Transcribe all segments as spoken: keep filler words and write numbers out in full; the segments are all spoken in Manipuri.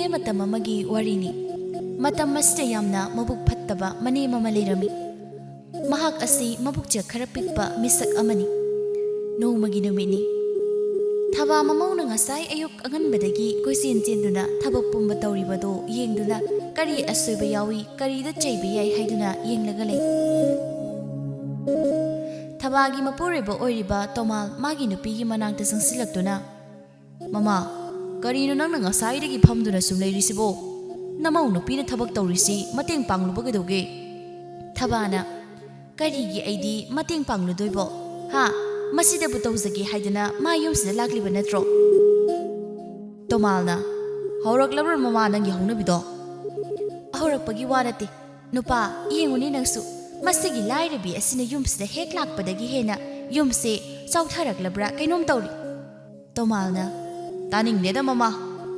ꯃꯇꯝ ꯑꯃꯒꯤ ꯋꯥꯔꯤꯅꯤ꯫ ꯃꯇꯝ ꯑꯁꯤꯗ ꯌꯥꯝꯅ ꯃꯕꯨꯛ ꯐꯠꯇꯕ ꯃꯅꯦꯝ ꯑꯃ ꯂꯩꯔꯝꯃꯤ꯫ ꯃꯍꯥꯛ ꯑꯁꯤ ꯃꯕꯨꯛꯆꯦꯜ ꯈꯔ ꯄꯤꯛꯄ ꯃꯤꯁꯛ ꯑꯃꯅꯤ꯫ ꯅꯣꯡꯃꯒꯤ ꯅꯨꯃꯤꯠꯅꯤ꯫ ꯊꯕꯥ ꯃꯃꯧꯅ ꯉꯁꯥꯏ ꯑꯌꯨꯛ ꯑꯉꯟꯕꯗꯒꯤ ꯀꯣꯏꯆꯦꯟ ꯆꯦꯟꯗꯨꯅ ꯊꯕꯛ ꯄꯨꯝꯕ ꯇꯧꯔꯤꯕꯗꯨ ꯌꯦꯡꯗꯨꯅ ꯀꯔꯤ ꯑꯁꯣꯏꯕ ꯌꯥꯎꯏ, ꯀꯔꯤꯗ ꯆꯩꯕ ꯌꯥꯏ ꯍꯥꯏꯗꯨꯅ ꯌꯦꯡꯂꯒ ꯂꯩ꯫ ꯊꯕꯥꯒꯤ ꯃꯄꯨꯔꯣꯏꯕ ꯑꯣꯏꯔꯤꯕ ꯇꯣꯃꯥꯜ ꯃꯥꯒꯤ ꯅꯨꯄꯤꯒꯤ ꯃꯅꯥꯛꯇ ꯆꯪꯁꯤꯜꯂꯛꯇꯨꯅ, "ꯃꯃꯥ, ꯀꯔꯤꯅꯣ ꯅꯪꯅ ꯉꯁꯥꯏꯗꯒꯤ ꯐꯝꯗꯨꯅ ꯁꯨꯝ ꯂꯩꯔꯤꯁꯤꯕꯣ? ꯅꯃꯧ ꯅꯨꯄꯤꯅ ꯊꯕꯛ ꯇꯧꯔꯤꯁꯤ ꯃꯇꯦꯡ ꯄꯥꯡꯂꯨꯕ ꯀꯩꯗꯧꯒꯦ?" ꯊꯕꯥꯅ, "ꯀꯔꯤꯒꯤ ꯑꯩꯗꯤ ꯃꯇꯦꯡ ꯄꯥꯡꯂꯨꯗꯣꯏꯕꯣ? ꯍꯥ? ꯃꯁꯤꯗꯕꯨ ꯇꯧꯖꯒꯦ ꯍꯥꯏꯗꯅ ꯃꯥ ꯌꯨꯝꯁꯤꯗ ꯂꯥꯛꯂꯤꯕ ꯅꯠꯇ꯭ꯔꯣ?" ꯇꯣꯃꯥꯜꯅ, "ꯍꯧꯔꯛꯂꯕ꯭ꯔꯥ ꯃꯃꯥ ꯅꯪꯒꯤ ꯍꯧꯅꯕꯤꯗꯣ?" "ꯍꯧꯔꯛꯄꯒꯤ ꯋꯥ ꯅꯠꯇꯦ꯫ ꯅꯨꯄꯥ, ꯌꯦꯡꯉꯨꯅꯦ ꯅꯪꯁꯨ꯫ ꯃꯁꯤꯒꯤ ꯂꯥꯏꯔꯕꯤ ꯑꯁꯤꯅ ꯌꯨꯝꯁꯤꯗ ꯍꯦꯛ ꯂꯥꯛꯄꯗꯒꯤ ꯍꯦꯟꯅ ꯌꯨꯝꯁꯦ ꯆꯥꯎꯊꯔꯛꯂꯕ꯭ꯔꯥ ꯀꯩꯅꯣꯝ ꯇꯧꯔꯤ꯫" ꯇꯣꯃꯥꯜꯅ, "ꯇꯥꯅꯤꯡꯗꯦꯗ ꯃꯃꯥ,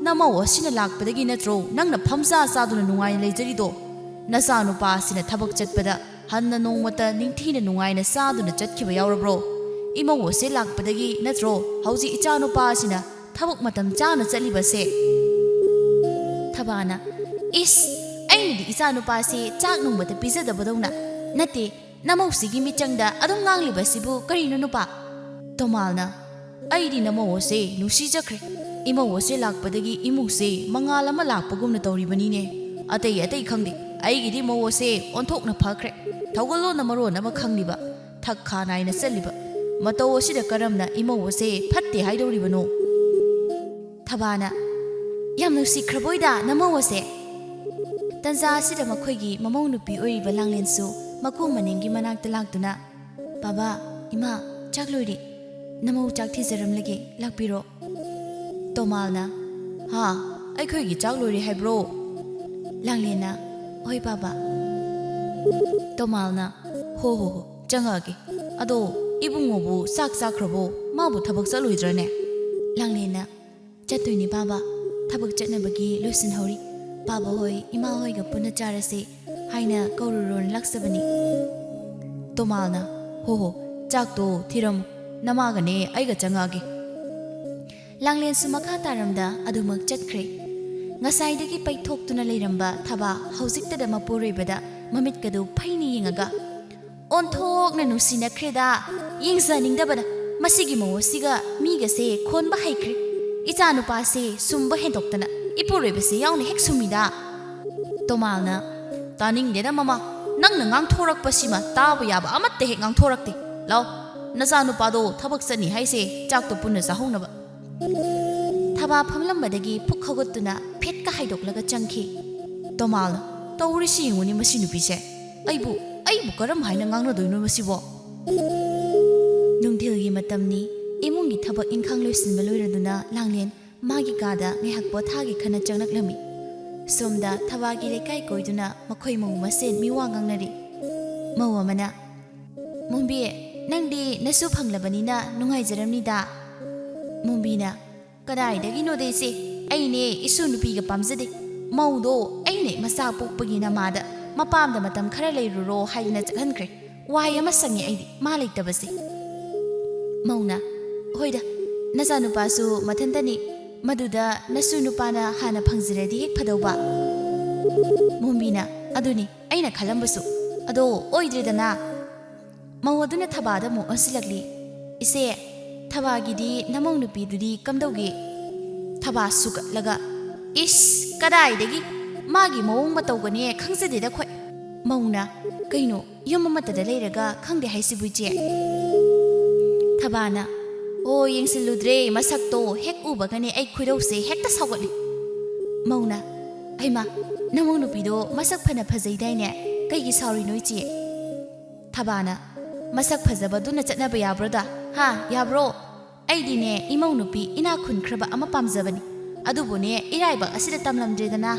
ꯅꯃꯧ ꯑꯁꯤꯅ ꯂꯥꯛꯄꯗꯒꯤ ꯅꯠꯇ꯭ꯔꯣ ꯅꯪꯅ ꯐꯝꯆꯥ ꯆꯥꯗꯨꯅ ꯅꯨꯡꯉꯥꯏꯅ ꯂꯩꯖꯔꯤꯗꯣ? ꯅꯆꯥꯅꯨꯄꯥ ꯑꯁꯤꯅ ꯊꯕꯛ ꯆꯠꯄꯗ ꯍꯟꯅ ꯅꯣꯡꯃꯇ ꯅꯤꯡꯊꯤꯅ ꯅꯨꯡꯉꯥꯏꯅ ꯆꯥꯗꯨꯅ ꯆꯠꯈꯤꯕ ꯌꯥꯎꯔꯕ꯭ꯔꯣ? ꯏꯃꯧ ꯑꯁꯤ ꯂꯥꯛꯄꯗꯒꯤ ꯅꯠꯇ꯭ꯔꯣ ꯍꯧꯖꯤꯛ ꯏꯆꯥꯅꯨꯄꯥ ꯑꯁꯤꯅ ꯊꯕꯛ ꯃꯇꯝ ꯆꯥꯅ ꯆꯠꯂꯤꯕꯁꯦ?" ꯊꯕꯥꯅ, "ꯏꯁ, ꯑꯩꯅꯗꯤ ꯏꯆꯥꯅꯨꯄꯥꯁꯦ ꯆꯥꯛ ꯅꯣꯡꯃꯇ ꯄꯤꯖꯗꯕꯗꯧꯅ꯫ ꯅꯠꯇꯦ, ꯅꯃꯧꯁꯤꯒꯤ ꯃꯤꯆꯪꯗ ꯑꯗꯨꯝ ꯉꯥꯡꯂꯤꯕꯁꯤꯕꯨ ꯀꯔꯤꯅꯣ ꯅꯨꯄꯥ?" ꯇꯣꯃꯥꯜꯅ, "ꯑꯩꯗꯤ ꯅꯃꯧ ꯑꯁꯦ ꯅꯨꯡꯁꯤꯖꯈ꯭ꯔꯦ꯫ ꯏꯃꯧ ꯑꯁꯦ ꯂꯥꯛꯄꯗꯒꯤ ꯏꯃꯨꯡꯁꯦ ꯃꯉꯥꯜ ꯑꯃ ꯂꯥꯛꯄꯒꯨꯝꯅ ꯇꯧꯔꯤꯕꯅꯤꯅꯦ꯫ ꯑꯇꯩ ꯑꯇꯩ ꯈꯪꯗꯦ, ꯑꯩꯒꯤꯗꯤ ꯃꯧ ꯑꯁꯦ ꯑꯣꯟꯊꯣꯛꯅ ꯐꯈ꯭ꯔꯦ꯫ ꯊꯧꯒꯜꯂꯣꯟꯅ ꯃꯔꯣꯟ ꯑꯃ ꯈꯪꯂꯤꯕ, ꯊꯛ ꯈꯥ ꯅꯥꯏꯅ ꯆꯠꯂꯤꯕ꯫ ꯃꯇꯧ ꯑꯁꯤꯗ ꯀꯔꯝꯅ ꯏꯃꯧ ꯑꯁꯦ ꯐꯠꯇꯦ ꯍꯥꯏꯗꯧꯔꯤꯕꯅꯣ?" ꯊꯕꯥꯅ, "ꯌꯥꯝ ꯅꯨꯡꯁꯤꯈ꯭ꯔꯕꯣꯏꯗ ꯅꯃꯧ ꯑꯁꯦ?" ꯇꯟꯖꯥ ꯑꯁꯤꯗ ꯃꯈꯣꯏꯒꯤ ꯃꯃꯧ ꯅꯨꯄꯤ ꯑꯣꯏꯔꯤꯕ ꯂꯥꯡꯂꯦꯟꯁꯨ ꯃꯀꯨ ꯃꯅꯤꯡꯒꯤ ꯃꯅꯥꯛꯇ ꯂꯥꯛꯇꯨꯅ, "ꯕꯥꯕꯥ, ꯏꯃꯥ, ꯆꯥꯛ ꯂꯣꯏꯔꯦ꯫ ꯅꯃꯧ ꯆꯥꯛ ꯊꯤꯖꯔꯝꯂꯒꯦ, ꯂꯥꯛꯄꯤꯔꯣ꯫" ꯇꯣꯃꯥꯜꯅ, "ꯍꯥ? ꯑꯩꯈꯣꯏꯒꯤ ꯆꯥꯛ ꯂꯣꯏꯔꯦ ꯍꯥꯏꯕ꯭ꯔꯣ?" ꯂꯥꯡꯂꯦꯟꯅ, "ꯍꯣꯏ ꯕꯥꯕꯥ꯫" ꯇꯣꯃꯥꯜꯅ, "ꯍꯣ ꯍꯣ ꯍꯣ, ꯆꯪꯉꯛꯑꯒꯦ꯫ ꯑꯗꯣ ꯏꯕꯨꯡꯉꯣꯕꯨ ꯆꯥꯛ ꯆꯥꯈ꯭ꯔꯕꯣ? ꯃꯥꯕꯨ ꯊꯕꯛ ꯆꯠꯂꯣꯏꯗ꯭ꯔꯅꯦ?" ꯂꯥꯡꯂꯦꯟꯅ, "ꯆꯠꯇꯣꯏꯅꯦ ꯕꯥꯕꯥ, ꯊꯕꯛ ꯆꯠꯅꯕꯒꯤ ꯂꯣꯏꯁꯤꯟꯍꯧꯔꯤ꯫ ꯕꯥꯕꯥ ꯍꯣꯏ, ꯏꯃꯥ ꯍꯣꯏꯒ ꯄꯨꯟꯅ ꯆꯥꯔꯁꯦ ꯍꯥꯏꯅ ꯀꯧꯔꯨꯔꯣꯅ ꯂꯥꯛꯆꯕꯅꯤ꯫" ꯇꯣꯃꯥꯜꯅ, "ꯍꯣ ꯍꯣ, ꯆꯥꯛꯇꯣ ꯊꯤꯔꯝꯃꯨ, ꯅꯃꯥꯒꯅꯦ ꯑꯩꯒ ꯆꯪꯉꯛꯑꯒꯦ꯫" ꯂꯥꯡꯂꯦꯟꯁꯨ ꯃꯈꯥ ꯇꯥꯔꯝꯗ ꯑꯗꯨꯃꯛ ꯆꯠꯈ꯭ꯔꯦ꯫ ꯉꯁꯥꯏꯗꯒꯤ ꯄꯩꯊꯣꯛꯇꯨꯅ ꯂꯩꯔꯝꯕ ꯊꯕꯥ ꯍꯧꯖꯤꯛꯇꯗ ꯃꯄꯨꯔꯣꯏꯕꯗ ꯃꯃꯤꯠꯀꯗꯨ ꯐꯩꯅ ꯌꯦꯡꯉꯒ, "ꯑꯣꯟꯊꯣꯛꯅ ꯅꯨꯡꯁꯤꯅꯈ꯭ꯔꯦꯗ꯫ ꯌꯦꯡꯖꯅꯤꯡꯗꯕꯅ ꯃꯁꯤꯒꯤ ꯃꯧ ꯑꯁꯤꯒ ꯃꯤꯒꯁꯦ ꯈꯣꯟꯕ ꯍꯩꯈ꯭ꯔꯦ꯫ ꯏꯆꯥꯅꯨꯄꯥꯁꯦ ꯁꯨꯝꯕ ꯍꯦꯟꯗꯣꯛꯇꯅ ꯏꯄꯨꯔꯣꯏꯕꯁꯦ ꯌꯥꯎꯅ ꯍꯦꯛ ꯁꯨꯝꯃꯤꯗ꯫" ꯇꯣꯃꯥꯜꯅ, "ꯇꯥꯅꯤꯡꯗꯦꯗ ꯃꯃꯥ, ꯅꯪꯅ ꯉꯥꯡꯊꯣꯔꯛꯄꯁꯤꯃ ꯇꯥꯕ ꯌꯥꯕ ꯑꯃꯠꯇ ꯍꯦꯛ ꯉꯥꯡꯊꯣꯔꯛꯇꯦ꯫ ꯂꯥꯎ, ꯅꯆꯥꯅꯨꯄꯥꯗꯣ ꯊꯕꯛ ꯆꯠꯅꯤ ꯍꯥꯏꯁꯦ, ꯆꯥꯛꯇꯣ ꯄꯨꯟꯅ ꯆꯥꯍꯧꯅꯕ꯫" ꯊꯕꯥ ꯐꯝꯂꯝꯕꯗꯒꯤ ꯐꯨꯛ ꯍꯧꯒꯠꯇꯨꯅ ꯐꯦꯠꯀ ꯍꯥꯏꯗꯣꯛꯂꯒ ꯆꯪꯈꯤ꯫ ꯇꯣꯃꯥꯜꯅ, "ꯇꯧꯔꯤꯁꯤ ꯌꯦꯡꯉꯨꯅꯦ ꯃꯁꯤ ꯅꯨꯄꯤꯁꯦ꯫ ꯑꯩꯕꯨ, ꯑꯩꯕꯨ ꯀꯔꯝ ꯍꯥꯏꯅ ꯉꯥꯡꯅꯗꯣꯏꯅꯣ ꯃꯁꯤꯕꯣ?" ꯅꯨꯡꯊꯤꯜꯒꯤ ꯃꯇꯝꯅꯤ꯫ ꯏꯃꯨꯡꯒꯤ ꯊꯕꯛ ꯏꯪꯈꯥꯡ ꯂꯣꯏꯁꯤꯟꯕ ꯂꯣꯏꯔꯗꯨꯅ ꯂꯥꯡꯂꯦꯟ ꯃꯥꯒꯤ ꯀꯥꯗ ꯉꯥꯏꯍꯥꯛ ꯄꯣꯊꯥꯒꯦ ꯈꯟꯅ ꯆꯪꯂꯛꯂꯝꯃꯤ꯫ ꯁꯣꯝꯗ ꯊꯕꯥꯒꯤ ꯂꯩꯀꯥꯏ ꯀꯣꯏꯗꯨꯅ ꯃꯈꯣꯏ ꯃꯧ ꯃꯁꯦꯟ ꯃꯤꯋꯥ ꯉꯥꯡꯅꯔꯤ꯫ ꯃꯧ ꯑꯃꯅ, "ꯃꯣꯝꯕꯤ, ꯅꯪꯗꯤ ꯅꯁꯨ ꯐꯪꯂꯕꯅꯤꯅ ꯅꯨꯡꯉꯥꯏꯖꯔꯝꯅꯤꯗ꯫" ꯃꯣꯝꯕꯤꯅ, "ꯀꯗꯥꯏꯗꯒꯤꯅꯣꯗ ꯏꯆꯦ, ꯑꯩꯅꯦ ꯏꯁꯨ ꯅꯨꯄꯤꯒ ꯄꯥꯝꯖꯗꯦ꯫ ꯃꯧꯗꯣ ꯑꯩꯅ ꯃꯆꯥ ꯄꯣꯛꯄꯒꯤ ꯅꯃꯥꯗ ꯃꯄꯥꯝꯗ ꯃꯇꯝ ꯈꯔ ꯂꯩꯔꯨꯔꯣ ꯍꯥꯏꯗꯅ ꯆꯠꯍꯟꯈ꯭ꯔꯦ꯫ ꯋꯥꯏ ꯑꯃ ꯁꯪꯉꯦ ꯑꯩꯗꯤ ꯃꯥ ꯂꯩꯇꯕꯁꯦ꯫" ꯃꯧꯅ, "ꯍꯣꯏꯗ, ꯅꯆꯥꯅꯨꯄꯥꯁꯨ ꯃꯊꯟꯇꯅꯤ, ꯃꯗꯨꯗ ꯅꯁꯨ ꯅꯨꯄꯥꯅ ꯍꯥꯟꯅ ꯐꯪꯖꯔꯗꯤ ꯍꯦꯛ ꯐꯗꯧꯕ꯫" ꯃꯣꯝꯕꯤꯅ, "ꯑꯗꯨꯅꯤ ꯑꯩꯅ ꯈꯜꯂꯝꯕꯁꯨ꯫ ꯑꯗꯣ ꯑꯣꯏꯗ꯭ꯔꯦꯗꯅ꯫" ꯃꯧ ꯑꯗꯨꯅ ꯊꯕꯥꯗ ꯑꯃꯨꯛ ꯑꯣꯟꯁꯤꯜꯂꯛꯂꯤ꯫ "ꯏꯆꯦ, ꯊꯕꯥꯒꯤꯗꯤ ꯅꯃꯧ ꯅꯨꯄꯤꯗꯨꯗꯤ ꯀꯝꯗꯧꯒꯦ?" ꯊꯕꯥ ꯁꯨꯒꯠꯂꯒ, "ꯏꯁ, ꯀꯗꯥꯏꯗꯒꯤ? ꯃꯥꯒꯤ ꯃꯑꯣꯡ ꯃꯇꯧꯒꯅꯦ ꯈꯪꯖꯗꯦꯗ ꯑꯩꯈꯣꯏ꯫" ꯃꯧꯅ, "ꯀꯩꯅꯣ, ꯌꯨꯝ ꯑꯃꯠꯇꯗ ꯂꯩꯔꯒ ꯈꯪꯗꯦ ꯍꯥꯏꯁꯤꯕꯨ ꯏꯆꯦ?" ꯊꯕꯥꯅ, "ꯑꯣ, ꯌꯦꯡꯁꯤꯜꯂꯨꯗ꯭ꯔꯦ, ꯃꯁꯛꯇꯣ ꯍꯦꯛ ꯎꯕꯒꯅꯦ ꯑꯩ ꯈꯣꯏꯗꯧꯁꯦ ꯍꯦꯛꯇ ꯁꯥꯎꯒꯠꯂꯤ꯫" ꯃꯧꯅ, "ꯍꯩꯃꯥ, ꯅꯃꯧ ꯅꯨꯄꯤꯗꯣ ꯃꯁꯛ ꯐꯅ ꯐꯖꯩꯗꯥꯏꯅꯦ? ꯀꯩꯒꯤ ꯁꯥꯎꯔꯤꯅꯣ ꯏꯆꯦ?" ꯊꯕꯥꯅ, "ꯃꯁꯛ ꯐꯖꯕꯗꯨꯅ ꯆꯠꯅꯕ ꯌꯥꯕ꯭ꯔꯣꯗ? ꯍꯥ, ꯌꯥꯕ꯭ꯔꯣ? ꯑꯩꯗꯤꯅꯦ ꯏꯃꯧ ꯅꯨꯄꯤ ꯏꯅꯥꯛ ꯈꯨꯟꯈ꯭ꯔꯕ ꯑꯃ ꯄꯥꯝꯖꯕꯅꯤ꯫ ꯑꯗꯨꯕꯨꯅꯦ ꯏꯔꯥꯏꯕꯛ ꯑꯁꯤꯗ ꯇꯝꯂꯝꯗ꯭ꯔꯦꯗꯅ꯫"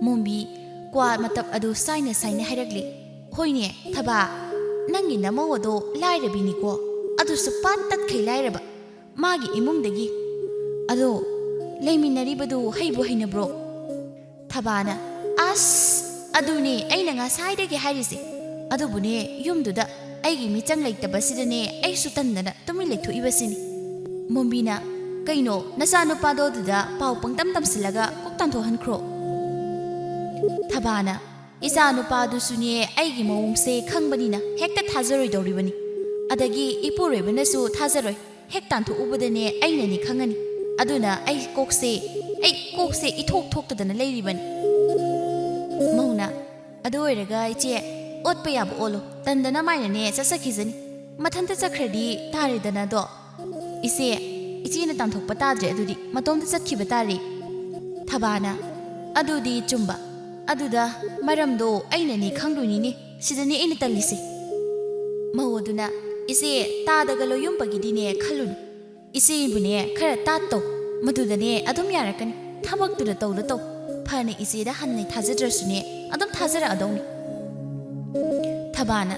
ꯃꯣꯝꯕꯤ ꯀ꯭ꯋꯥ ꯃꯇꯞ ꯑꯗꯨ ꯁꯥꯏꯅ ꯁꯥꯏꯅ ꯍꯥꯏꯔꯛꯂꯤ꯫ "ꯍꯣꯏꯅꯦ ꯊꯕꯥ, ꯅꯪꯒꯤ ꯅꯃꯧ ꯑꯗꯣ ꯂꯥꯏꯔꯕꯤꯅꯤꯀꯣ, ꯑꯗꯨꯁꯨ ꯄꯥꯠ ꯇꯠꯈꯩ ꯂꯥꯏꯔꯕ꯫ ꯃꯥꯒꯤ ꯏꯃꯨꯡꯗꯒꯤ꯫ ꯑꯗꯣ ꯂꯩꯃꯤꯟꯅꯔꯤꯕꯗꯨ ꯍꯩꯕꯨ ꯍꯩꯅꯕ꯭ꯔꯣ?" ꯊꯕꯥꯅ, "ꯑꯁ, ꯑꯗꯨꯅꯦ ꯑꯩꯅ ꯉꯁꯥꯏꯗꯒꯤ ꯍꯥꯏꯔꯤꯁꯦ꯫ ꯑꯗꯨꯕꯨꯅꯦ, ꯌꯨꯝꯗꯨꯗ ꯑꯩꯒꯤ ꯃꯤꯆꯪ ꯂꯩꯇꯕꯁꯤꯗꯅꯦ ꯑꯩꯁꯨ ꯇꯟꯗꯅ ꯇꯨꯃꯤꯟ ꯂꯩꯊꯣꯛꯏꯕꯁꯤꯅꯤ꯫" ꯃꯣꯝꯕꯤꯅ, "ꯀꯩꯅꯣ, ꯅꯆꯥꯅꯨꯄꯥꯗꯣ ꯑꯗꯨꯗ ꯄꯥꯎ ꯄꯪꯇꯝ ꯇꯝꯁꯤꯜꯂꯒ ꯀꯣꯛ ꯇꯥꯟꯊꯣꯛꯍꯟꯈ꯭ꯔꯣ?" ꯊꯕꯥꯅ, "ꯏꯆꯥꯅꯨꯄꯥꯗꯨꯁꯨꯅꯦ ꯑꯩꯒꯤ ꯃꯑꯣꯡꯁꯦ ꯈꯪꯕꯅꯤꯅ ꯍꯦꯛꯇ ꯊꯥꯖꯔꯣꯏꯗꯧꯔꯤꯕꯅꯤ꯫ ꯑꯗꯒꯤ ꯏꯄꯨꯔꯣꯏꯕꯅꯁꯨ ꯊꯥꯖꯔꯣꯏ꯫ ꯍꯦꯛ ꯇꯥꯟꯊꯣꯛꯎꯕꯗꯅꯦ ꯑꯩꯅꯅꯤ ꯈꯪꯉꯅꯤ꯫ ꯑꯗꯨꯅ ꯑꯩ ꯀꯣꯛꯁꯦ, ꯑꯩ ꯀꯣꯛꯁꯦ ꯏꯊꯣꯛ ꯊꯣꯛꯇꯗꯅ ꯂꯩꯔꯤꯕꯅꯤ꯫" ꯃꯧꯅ, "ꯑꯗꯨ ꯑꯣꯏꯔꯒ ꯏꯆꯦ, ꯑꯣꯠꯄ ꯌꯥꯕ ꯑꯣꯠꯂꯣ꯫ ꯇꯟꯗꯅ ꯃꯥꯏꯅꯅꯦ ꯆꯠꯆꯈꯤꯖꯅꯤ꯫ ꯃꯊꯟꯇ ꯆꯠꯈ꯭ꯔꯗꯤ ꯇꯥꯔꯦꯗꯅ ꯑꯗꯣ꯫" "ꯏꯆꯦ, ꯏꯆꯦꯅ ꯇꯥꯟꯊꯣꯛꯄ ꯇꯥꯗ꯭ꯔꯦ, ꯑꯗꯨꯗꯤ ꯃꯇꯣꯝꯇ ꯆꯠꯈꯤꯕ ꯇꯥꯔꯦ꯫" ꯊꯕꯥꯅ, "ꯑꯗꯨꯗꯤ ꯆꯨꯝꯕ꯫ ꯑꯗꯨꯗ ꯃꯔꯝꯗꯣ ꯑꯩꯅꯅꯤ ꯈꯪꯗꯣꯏꯅꯤꯅꯦ꯫ ꯁꯤꯗꯅꯤ ꯑꯩꯅ ꯇꯜꯂꯤꯁꯦ꯫" ꯃꯧ ꯑꯗꯨꯅ, "ꯏꯆꯦ, ꯇꯥꯗꯒ ꯂꯣꯏꯌꯨꯝꯕꯒꯤꯗꯤꯅꯦ ꯈꯜꯂꯨꯅꯨ꯫ ꯏꯆꯦꯕꯨꯅꯦ ꯈꯔ ꯇꯥꯠ ꯇꯧ꯫ ꯃꯗꯨꯗꯅꯦ ꯑꯗꯨꯝ ꯌꯥꯔꯛꯀꯅꯤ꯫ ꯊꯕꯛꯇꯨꯗ ꯇꯧꯗ ꯇꯧ꯫ ꯐꯅ ꯏꯆꯦꯗ ꯍꯟꯅ ꯊꯥꯖꯗ꯭ꯔꯁꯨꯅꯦ ꯑꯗꯨꯝ ꯊꯥꯖꯔꯛꯑꯗꯧꯅꯤ꯫" ꯊꯕꯥꯅ,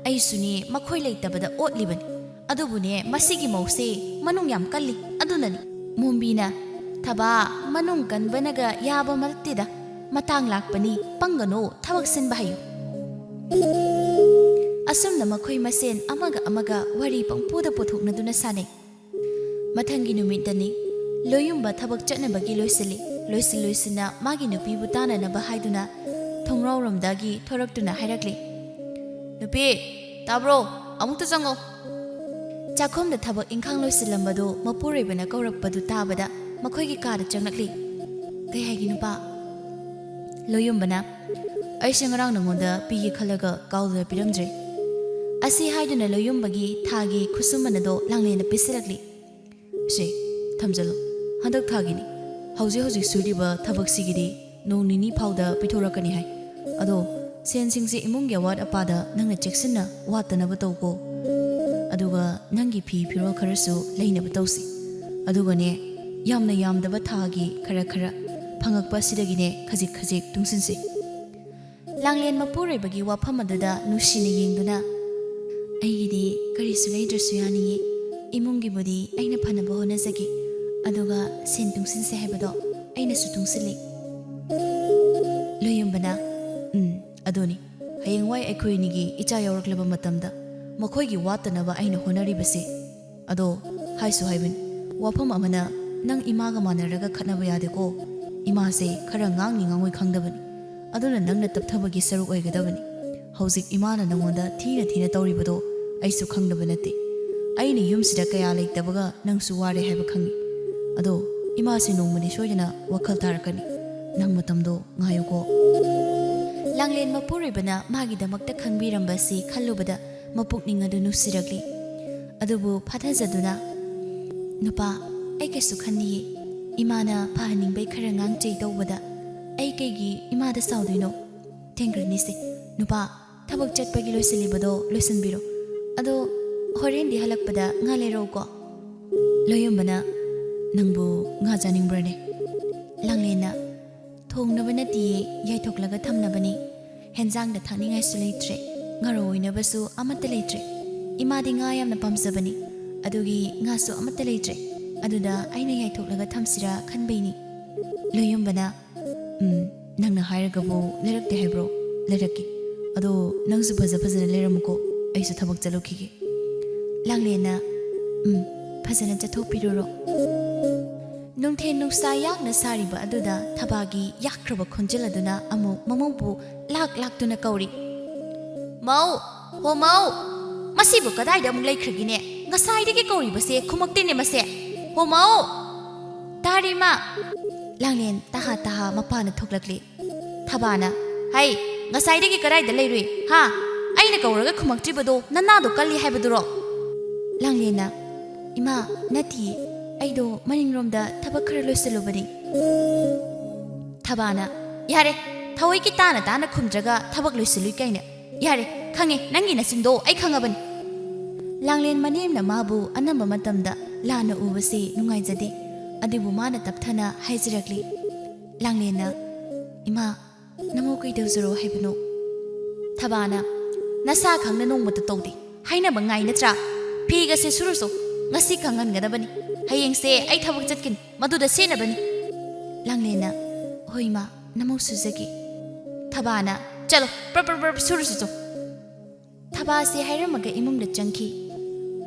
"ꯑꯩꯁꯨꯅꯦ ꯃꯈꯣꯏ ꯂꯩꯇꯕꯗ ꯑꯣꯠꯂꯤꯕꯅꯤ꯫ ꯑꯗꯨꯕꯨꯅꯦ ꯃꯁꯤꯒꯤ ꯃꯧꯁꯦ ꯃꯅꯨꯡ ꯌꯥꯝ ꯀꯜꯂꯤ꯫ ꯑꯗꯨꯅꯅꯤ꯫" ꯃꯣꯝꯕꯤꯅ, "ꯊꯕꯥ, ꯃꯅꯨꯡ ꯀꯟꯕꯅꯒ ꯌꯥꯕ ꯅꯠꯇꯦꯗ꯫ ꯃꯇꯥꯡ ꯂꯥꯛꯄꯅꯤ, ꯄꯪꯒꯅꯨ, ꯊꯕꯛ ꯁꯤꯟꯕ ꯍꯩꯌꯨ꯫" ꯑꯁꯨꯝꯅ ꯃꯈꯣꯏ ꯃꯁꯦꯟ ꯑꯃꯒ ꯑꯃꯒ ꯋꯥꯔꯤ ꯄꯪꯄꯨꯗ ꯄꯨꯊꯣꯛꯅꯗꯨꯅ ꯁꯥꯟꯅꯩ꯫ ꯃꯊꯪꯒꯤ ꯅꯨꯃꯤꯠꯇꯅꯤ꯫ ꯂꯣꯌꯨꯝꯕ ꯊꯕꯛ ꯆꯠꯅꯕꯒꯤ ꯂꯣꯏꯁꯤꯜꯂꯤ꯫ ꯂꯣꯏꯁꯤꯟ ꯂꯣꯏꯁꯤꯟꯅ ꯃꯥꯒꯤ ꯅꯨꯄꯤꯕꯨ ꯇꯥꯅꯅꯕ ꯍꯥꯏꯗꯨꯅ ꯊꯣꯡꯅꯥꯎꯔꯣꯝꯗꯒꯤ ꯊꯣꯔꯛꯇꯨꯅ ꯍꯥꯏꯔꯛꯂꯤ, "ꯅꯨꯄꯤ, ꯇꯥꯕ꯭ꯔꯣ? ꯑꯃꯨꯛꯇ ꯆꯪꯉꯣ꯫" ꯆꯥꯛꯈꯨꯝꯗ ꯊꯕꯛ ꯏꯪꯈꯥꯡ ꯂꯣꯏꯁꯤꯜꯂꯝꯕꯗꯨ ꯃꯄꯨꯔꯣꯏꯕꯅ ꯀꯧꯔꯛꯄꯗꯨ ꯇꯥꯕꯗ ꯃꯈꯣꯏꯒꯤ ꯀꯥꯗ ꯆꯪꯂꯛꯂꯤ꯫ "ꯀꯩ ꯍꯥꯏꯒꯦ ꯅꯨꯄꯥ?" ꯂꯣꯌꯨꯝꯕꯅ, "ꯑꯩꯁꯦ ꯉꯔꯥꯡ ꯅꯉꯣꯟꯗ ꯄꯤꯒꯦ ꯈꯜꯂꯒ ꯀꯥꯎꯗꯨꯅ ꯄꯤꯔꯝꯗ꯭ꯔꯦ꯫" ꯑꯁꯤ ꯍꯥꯏꯗꯨꯅ ꯂꯣꯌꯨꯝꯕꯒꯤ ꯊꯥꯒꯤ ꯈꯨꯠꯁꯨꯃꯟ ꯑꯗꯣ ꯂꯥꯡꯂꯦꯟꯗ ꯄꯤꯁꯤꯜꯂꯛꯂꯤ꯫ "ꯁꯦ, ꯊꯝꯖꯜꯂꯨ꯫ ꯍꯟꯗꯛ ꯊꯥꯒꯤꯅꯤ꯫ ꯍꯧꯖꯤꯛ ꯍꯧꯖꯤꯛ ꯁꯨꯔꯤꯕ ꯊꯕꯛꯁꯤꯒꯤꯗꯤ ꯅꯣꯡ ꯅꯤꯅꯤ ꯐꯥꯎꯗ ꯄꯤꯊꯣꯔꯛꯀꯅꯤ ꯍꯥꯏ꯫ ꯑꯗꯣ ꯁꯦꯟꯁꯤꯡꯁꯦ ꯏꯃꯨꯡꯒꯤ ꯑꯋꯥꯠ ꯑꯄꯥꯗ ꯅꯪꯅ ꯆꯦꯛꯁꯤꯟꯅ ꯋꯥꯠꯇꯅꯕ ꯇꯧꯀꯣ꯫ ꯑꯗꯨꯒ ꯅꯪꯒꯤ ꯐꯤ ꯐꯤꯔꯣꯜ ꯈꯔꯁꯨ ꯂꯩꯅꯕ ꯇꯧꯁꯤ꯫ ꯑꯗꯨꯒꯅꯦ, ꯌꯥꯝꯅ ꯌꯥꯝꯗꯕ ꯊꯥꯒꯤ ꯈꯔ ꯈꯔ ꯐꯪꯉꯛꯄ ꯑꯁꯤꯗꯒꯤꯅꯦ ꯈꯖꯤꯛ ꯈꯖꯤꯛ ꯇꯨꯡꯁꯤꯟꯁꯤ꯫" ꯂꯥꯡꯂꯦꯟ ꯃꯄꯨꯔꯣꯏꯕꯒꯤ ꯋꯥꯐꯝ ꯑꯗꯨꯗ ꯅꯨꯡꯁꯤꯅ ꯌꯦꯡꯗꯨꯅ, "ꯑꯩꯒꯤꯗꯤ ꯀꯔꯤꯁꯨ ꯂꯩꯗ꯭ꯔꯁꯨ ꯌꯥꯅꯤꯌꯦ꯫ ꯏꯃꯨꯡꯒꯤꯕꯨꯗꯤ ꯑꯩꯅ ꯐꯅꯕ ꯍꯣꯠꯅꯖꯒꯦ꯫ ꯑꯗꯨꯒ ꯁꯦꯟ ꯇꯨꯡꯁꯤꯟꯁꯦ ꯍꯥꯏꯕꯗꯣ ꯑꯩꯅꯁꯨ ꯇꯨꯡꯁꯤꯜꯂꯤ꯫" ꯂꯣꯌꯨꯝꯕꯅ, "ꯎꯝ, ꯑꯗꯨꯅꯤ꯫ ꯍꯌꯦꯡꯋꯥꯏ ꯑꯩꯈꯣꯏ ꯑꯅꯤꯒꯤ ꯏꯆꯥ ꯌꯥꯎꯔꯛꯂꯕ ꯃꯇꯝꯗ ꯃꯈꯣꯏꯒꯤ ꯋꯥꯠꯇꯅꯕ ꯑꯩꯅ ꯍꯣꯠꯅꯔꯤꯕꯁꯦ꯫ ꯑꯗꯣ ꯍꯥꯏꯁꯨ ꯍꯥꯏꯕꯅꯤ, ꯋꯥꯐꯝ ꯑꯃꯅ, ꯅꯪ ꯏꯃꯥꯒ ꯃꯥꯟꯅꯔꯒ ꯈꯠꯅꯕ ꯌꯥꯗꯦꯀꯣ꯫ ꯏꯃꯥꯁꯦ ꯈꯔ ꯉꯥꯡꯅꯤ ꯉꯥꯡꯉꯣꯏ ꯈꯪꯗꯕꯅꯤ꯫ ꯑꯗꯨꯅ ꯅꯪꯅ ꯇꯞꯊꯕꯒꯤ ꯁꯔꯨꯛ ꯑꯣꯏꯒꯗꯕꯅꯤ꯫ ꯍꯧꯖꯤꯛ ꯏꯃꯥꯅ ꯅꯪꯉꯣꯟꯗ ꯊꯤꯅ ꯊꯤꯅ ꯇꯧꯔꯤꯕꯗꯣ ꯑꯩꯁꯨ ꯈꯪꯗꯕ ꯅꯠꯇꯦ꯫ ꯑꯩꯅ ꯌꯨꯝꯁꯤꯗ ꯀꯌꯥ ꯂꯩꯇꯕꯒ ꯅꯪꯁꯨ ꯋꯥꯔꯦ ꯍꯥꯏꯕ ꯈꯪꯉꯤ꯫ ꯑꯗꯣ ꯏꯃꯥꯁꯦ ꯅꯣꯡꯃꯗꯤ ꯁꯣꯏꯗꯅ ꯋꯥꯈꯜ ꯇꯥꯔꯛꯀꯅꯤ꯫ ꯅꯪ ꯃꯇꯝꯗꯣ ꯉꯥꯏꯌꯨꯀꯣ꯫ ꯂꯥꯡꯂꯦꯟ ꯃꯄꯨꯔꯣꯏꯕꯅ ꯃꯥꯒꯤꯗꯃꯛꯇ ꯈꯪꯕꯤꯔꯝꯕꯁꯤ ꯈꯜꯂꯨꯕꯗ ꯃꯄꯨꯛꯅꯤꯡ ꯑꯗꯨ ꯅꯨꯡꯁꯤꯔꯛꯂꯤ꯫ ꯑꯗꯨꯕꯨ ꯐꯥꯊꯖꯗꯨꯅ, "ꯅꯨꯄꯥ, ꯑꯩ ꯀꯩꯁꯨ ꯈꯟꯅꯤꯌꯦ꯫ ꯏꯃꯥꯅ ꯐꯍꯟꯅꯤꯡꯕꯩ ꯈꯔ ꯉꯥꯡ ꯆꯩ ꯇꯧꯕꯗ ꯑꯩ ꯀꯩꯒꯤ ꯏꯃꯥꯗ ꯁꯥꯎꯗꯣꯏꯅꯣ? ꯊꯦꯡꯈ꯭ꯔꯅꯤꯁꯦ꯫ ꯅꯨꯄꯥ, ꯊꯕꯛ ꯆꯠꯄꯒꯤ ꯂꯣꯏꯁꯤꯜꯂꯤꯕꯗꯣ ꯂꯣꯏꯁꯤꯟꯕꯤꯔꯣ꯫ ꯑꯗꯣ ꯍꯣꯔꯦꯟꯗꯤ ꯍꯜꯂꯛꯄꯗ ꯉꯥ ꯂꯩꯔꯛꯎꯀꯣ?" ꯂꯣꯌꯝꯕꯅ, "ꯅꯪꯕꯨ ꯉꯥ ꯆꯥꯅꯤꯡꯕ꯭ꯔꯅꯦ?" ꯂꯥꯡꯂꯦꯟꯅ, "ꯊꯣꯡꯅꯕ ꯅꯠꯇꯤꯌꯦ, ꯌꯥꯏꯊꯣꯛꯂꯒ ꯊꯝꯅꯕꯅꯤ꯫ ꯍꯦꯟꯖꯥꯡꯗ ꯊꯥꯛꯅꯤꯡꯉꯥꯏꯁꯨ ꯂꯩꯇ꯭ꯔꯦ, ꯉꯥꯔꯧ ꯑꯣꯏꯅꯕꯁꯨ ꯑꯃꯠꯇ ꯂꯩꯇ꯭ꯔꯦ꯫ ꯏꯃꯥꯗꯤ ꯉꯥ ꯌꯥꯝꯅ ꯄꯥꯝꯖꯕꯅꯤ, ꯑꯗꯨꯒꯤ ꯉꯥꯁꯨ ꯑꯃꯠꯇ ꯂꯩꯇ꯭ꯔꯦ꯫ ꯑꯗꯨꯗ ꯑꯩꯅ ꯌꯥꯏꯊꯣꯛꯂꯒ ꯊꯝꯁꯤꯔꯥ ꯈꯟꯕꯩꯅꯤ꯫" ꯂꯣꯌꯝꯕꯅ, "ꯎꯝ, ꯅꯪꯅ ꯍꯥꯏꯔꯒꯕꯨ ꯂꯩꯔꯛꯇꯦ ꯍꯥꯏꯕ꯭ꯔꯣ? ꯂꯩꯔꯛꯀꯦ꯫ ꯑꯗꯣ ꯅꯪꯁꯨ ꯐꯖ ꯐꯖꯅ ꯂꯩꯔꯝꯃꯨꯀꯣ, ꯑꯩꯁꯨ ꯊꯕꯛ ꯆꯠꯂꯨꯈꯤꯒꯦ꯫" ꯂꯥꯡꯂꯦꯟꯅ, "ꯎꯝ, ꯐꯖꯅ ꯆꯠꯊꯣꯛꯄꯤꯔꯨꯔꯣ꯫" ꯅꯨꯡꯊꯤꯜ ꯅꯨꯡꯁꯥ ꯌꯥꯛꯅ ꯁꯥꯔꯤꯕ ꯑꯗꯨꯗ ꯊꯕꯥꯒꯤ ꯌꯥꯛꯈ꯭ꯔꯕ ꯈꯣꯟꯖꯦꯜ ꯑꯗꯨꯅ ꯑꯃꯨꯛ ꯃꯃꯧꯕꯨ ꯂꯥꯛ ꯂꯥꯛꯇꯨꯅ ꯀꯧꯔꯤ꯫ "ꯃꯧ! ꯍꯣ ꯃꯧ! ꯃꯁꯤꯕꯨ ꯀꯗꯥꯏꯗ ꯑꯃꯨꯛ ꯂꯩꯈ꯭ꯔꯒꯦꯅꯦ? ꯉꯁꯥꯏꯗꯒꯤ ꯀꯧꯔꯤꯕꯁꯦ ꯈꯨꯝꯃꯛꯇꯦꯅꯦ ꯃꯁꯦ꯫ ꯍꯣ ꯃꯧ!" "ꯇꯥꯔꯤ ꯃꯥ!" ꯂꯥꯡꯂꯦꯟ ꯇꯍꯥ ꯇꯍꯥ ꯃꯄꯥꯟꯗ ꯊꯣꯛꯂꯛꯂꯤ꯫ ꯊꯕꯥꯅ, "ꯍꯩ, ꯉꯁꯥꯏꯗꯒꯤ ꯀꯗꯥꯏꯗ ꯂꯩꯔꯨꯏ, ꯍꯥ? ꯑꯩꯅ ꯀꯧꯔꯒ ꯈꯨꯝꯃꯛꯇ꯭ꯔꯤꯕꯗꯣ ꯅꯅꯥꯗꯣ ꯀꯜꯂꯤ ꯍꯥꯏꯕꯗꯨꯔꯣ?" ꯂꯥꯡꯂꯦꯟꯅ, "ꯏꯃꯥ, ꯅꯠꯇꯤꯌꯦ, ꯑꯩꯗꯣ ꯃꯅꯤꯡꯔꯣꯝꯗ ꯊꯕꯛ ꯈꯔ ꯂꯣꯏꯁꯤꯜꯂꯨꯕꯅꯤ꯫" ꯊꯕꯥꯅ, "ꯌꯥꯔꯦ, ꯊꯋꯣꯏꯒꯤ ꯇꯥꯅ ꯇꯥꯅ ꯈꯨꯝꯗ꯭ꯔꯒ ꯊꯕꯛ ꯂꯣꯏꯁꯤꯜꯂꯨꯏ ꯀꯥꯏꯅ꯫ ꯌꯥꯔꯦ, ꯈꯪꯉꯦ, ꯅꯪꯒꯤ ꯅꯆꯤꯟꯗꯣ ꯑꯩ ꯈꯪꯉꯕꯅꯤ꯫" ꯂꯥꯡꯂꯦꯟ ꯃꯅꯦꯝꯅ ꯃꯥꯕꯨ ꯑꯅꯝꯕ ꯃꯇꯝꯗ ꯂꯥꯟꯅ ꯎꯕꯁꯤ ꯅꯨꯡꯉꯥꯏꯖꯗꯦ꯫ ꯑꯗꯨꯕꯨ ꯃꯥꯅ ꯇꯞꯊꯅ ꯍꯥꯏꯖꯔꯛꯂꯤ꯫ ꯂꯥꯡꯂꯦꯟꯅ, "ꯏꯃꯥ, ꯅꯃꯧ ꯀꯩꯗꯧꯖꯔꯣ ꯍꯥꯏꯕꯅꯣ?" ꯊꯕꯥꯅ, "ꯅꯁꯥ ꯈꯪꯅ ꯅꯣꯡꯃꯇ ꯇꯧꯗꯦ꯫ ꯍꯥꯏꯅꯕ ꯉꯥꯏ ꯅꯠꯇ꯭ꯔꯥ? ꯐꯤꯒꯁꯦ ꯁꯨꯔꯨꯆꯣ꯫ ꯉꯁꯤ ꯀꯪꯍꯟꯒꯗꯕꯅꯤ꯫ ꯍꯌꯦꯡꯁꯦ ꯑꯩ ꯊꯕꯛ ꯆꯠꯀꯅꯤ꯫ ꯃꯗꯨꯗ ꯁꯦꯠꯅꯕꯅꯤ꯫" ꯂꯥꯡꯂꯦꯟꯅ, "ꯍꯣꯏ ꯏꯃꯥ, ꯅꯃꯧ ꯁꯨꯖꯒꯦ꯫" ꯊꯕꯥꯅ, "ꯆꯠꯂꯣ, ꯄ꯭ꯔꯞ ꯄ꯭ꯔꯞ ꯄ꯭ꯔꯞ ꯁꯨꯔꯨꯆꯣ ꯆꯣ꯫" ꯊꯕꯥꯁꯤ ꯍꯥꯏꯔꯝꯃꯒ ꯏꯃꯨꯡꯗ ꯆꯪꯈꯤ꯫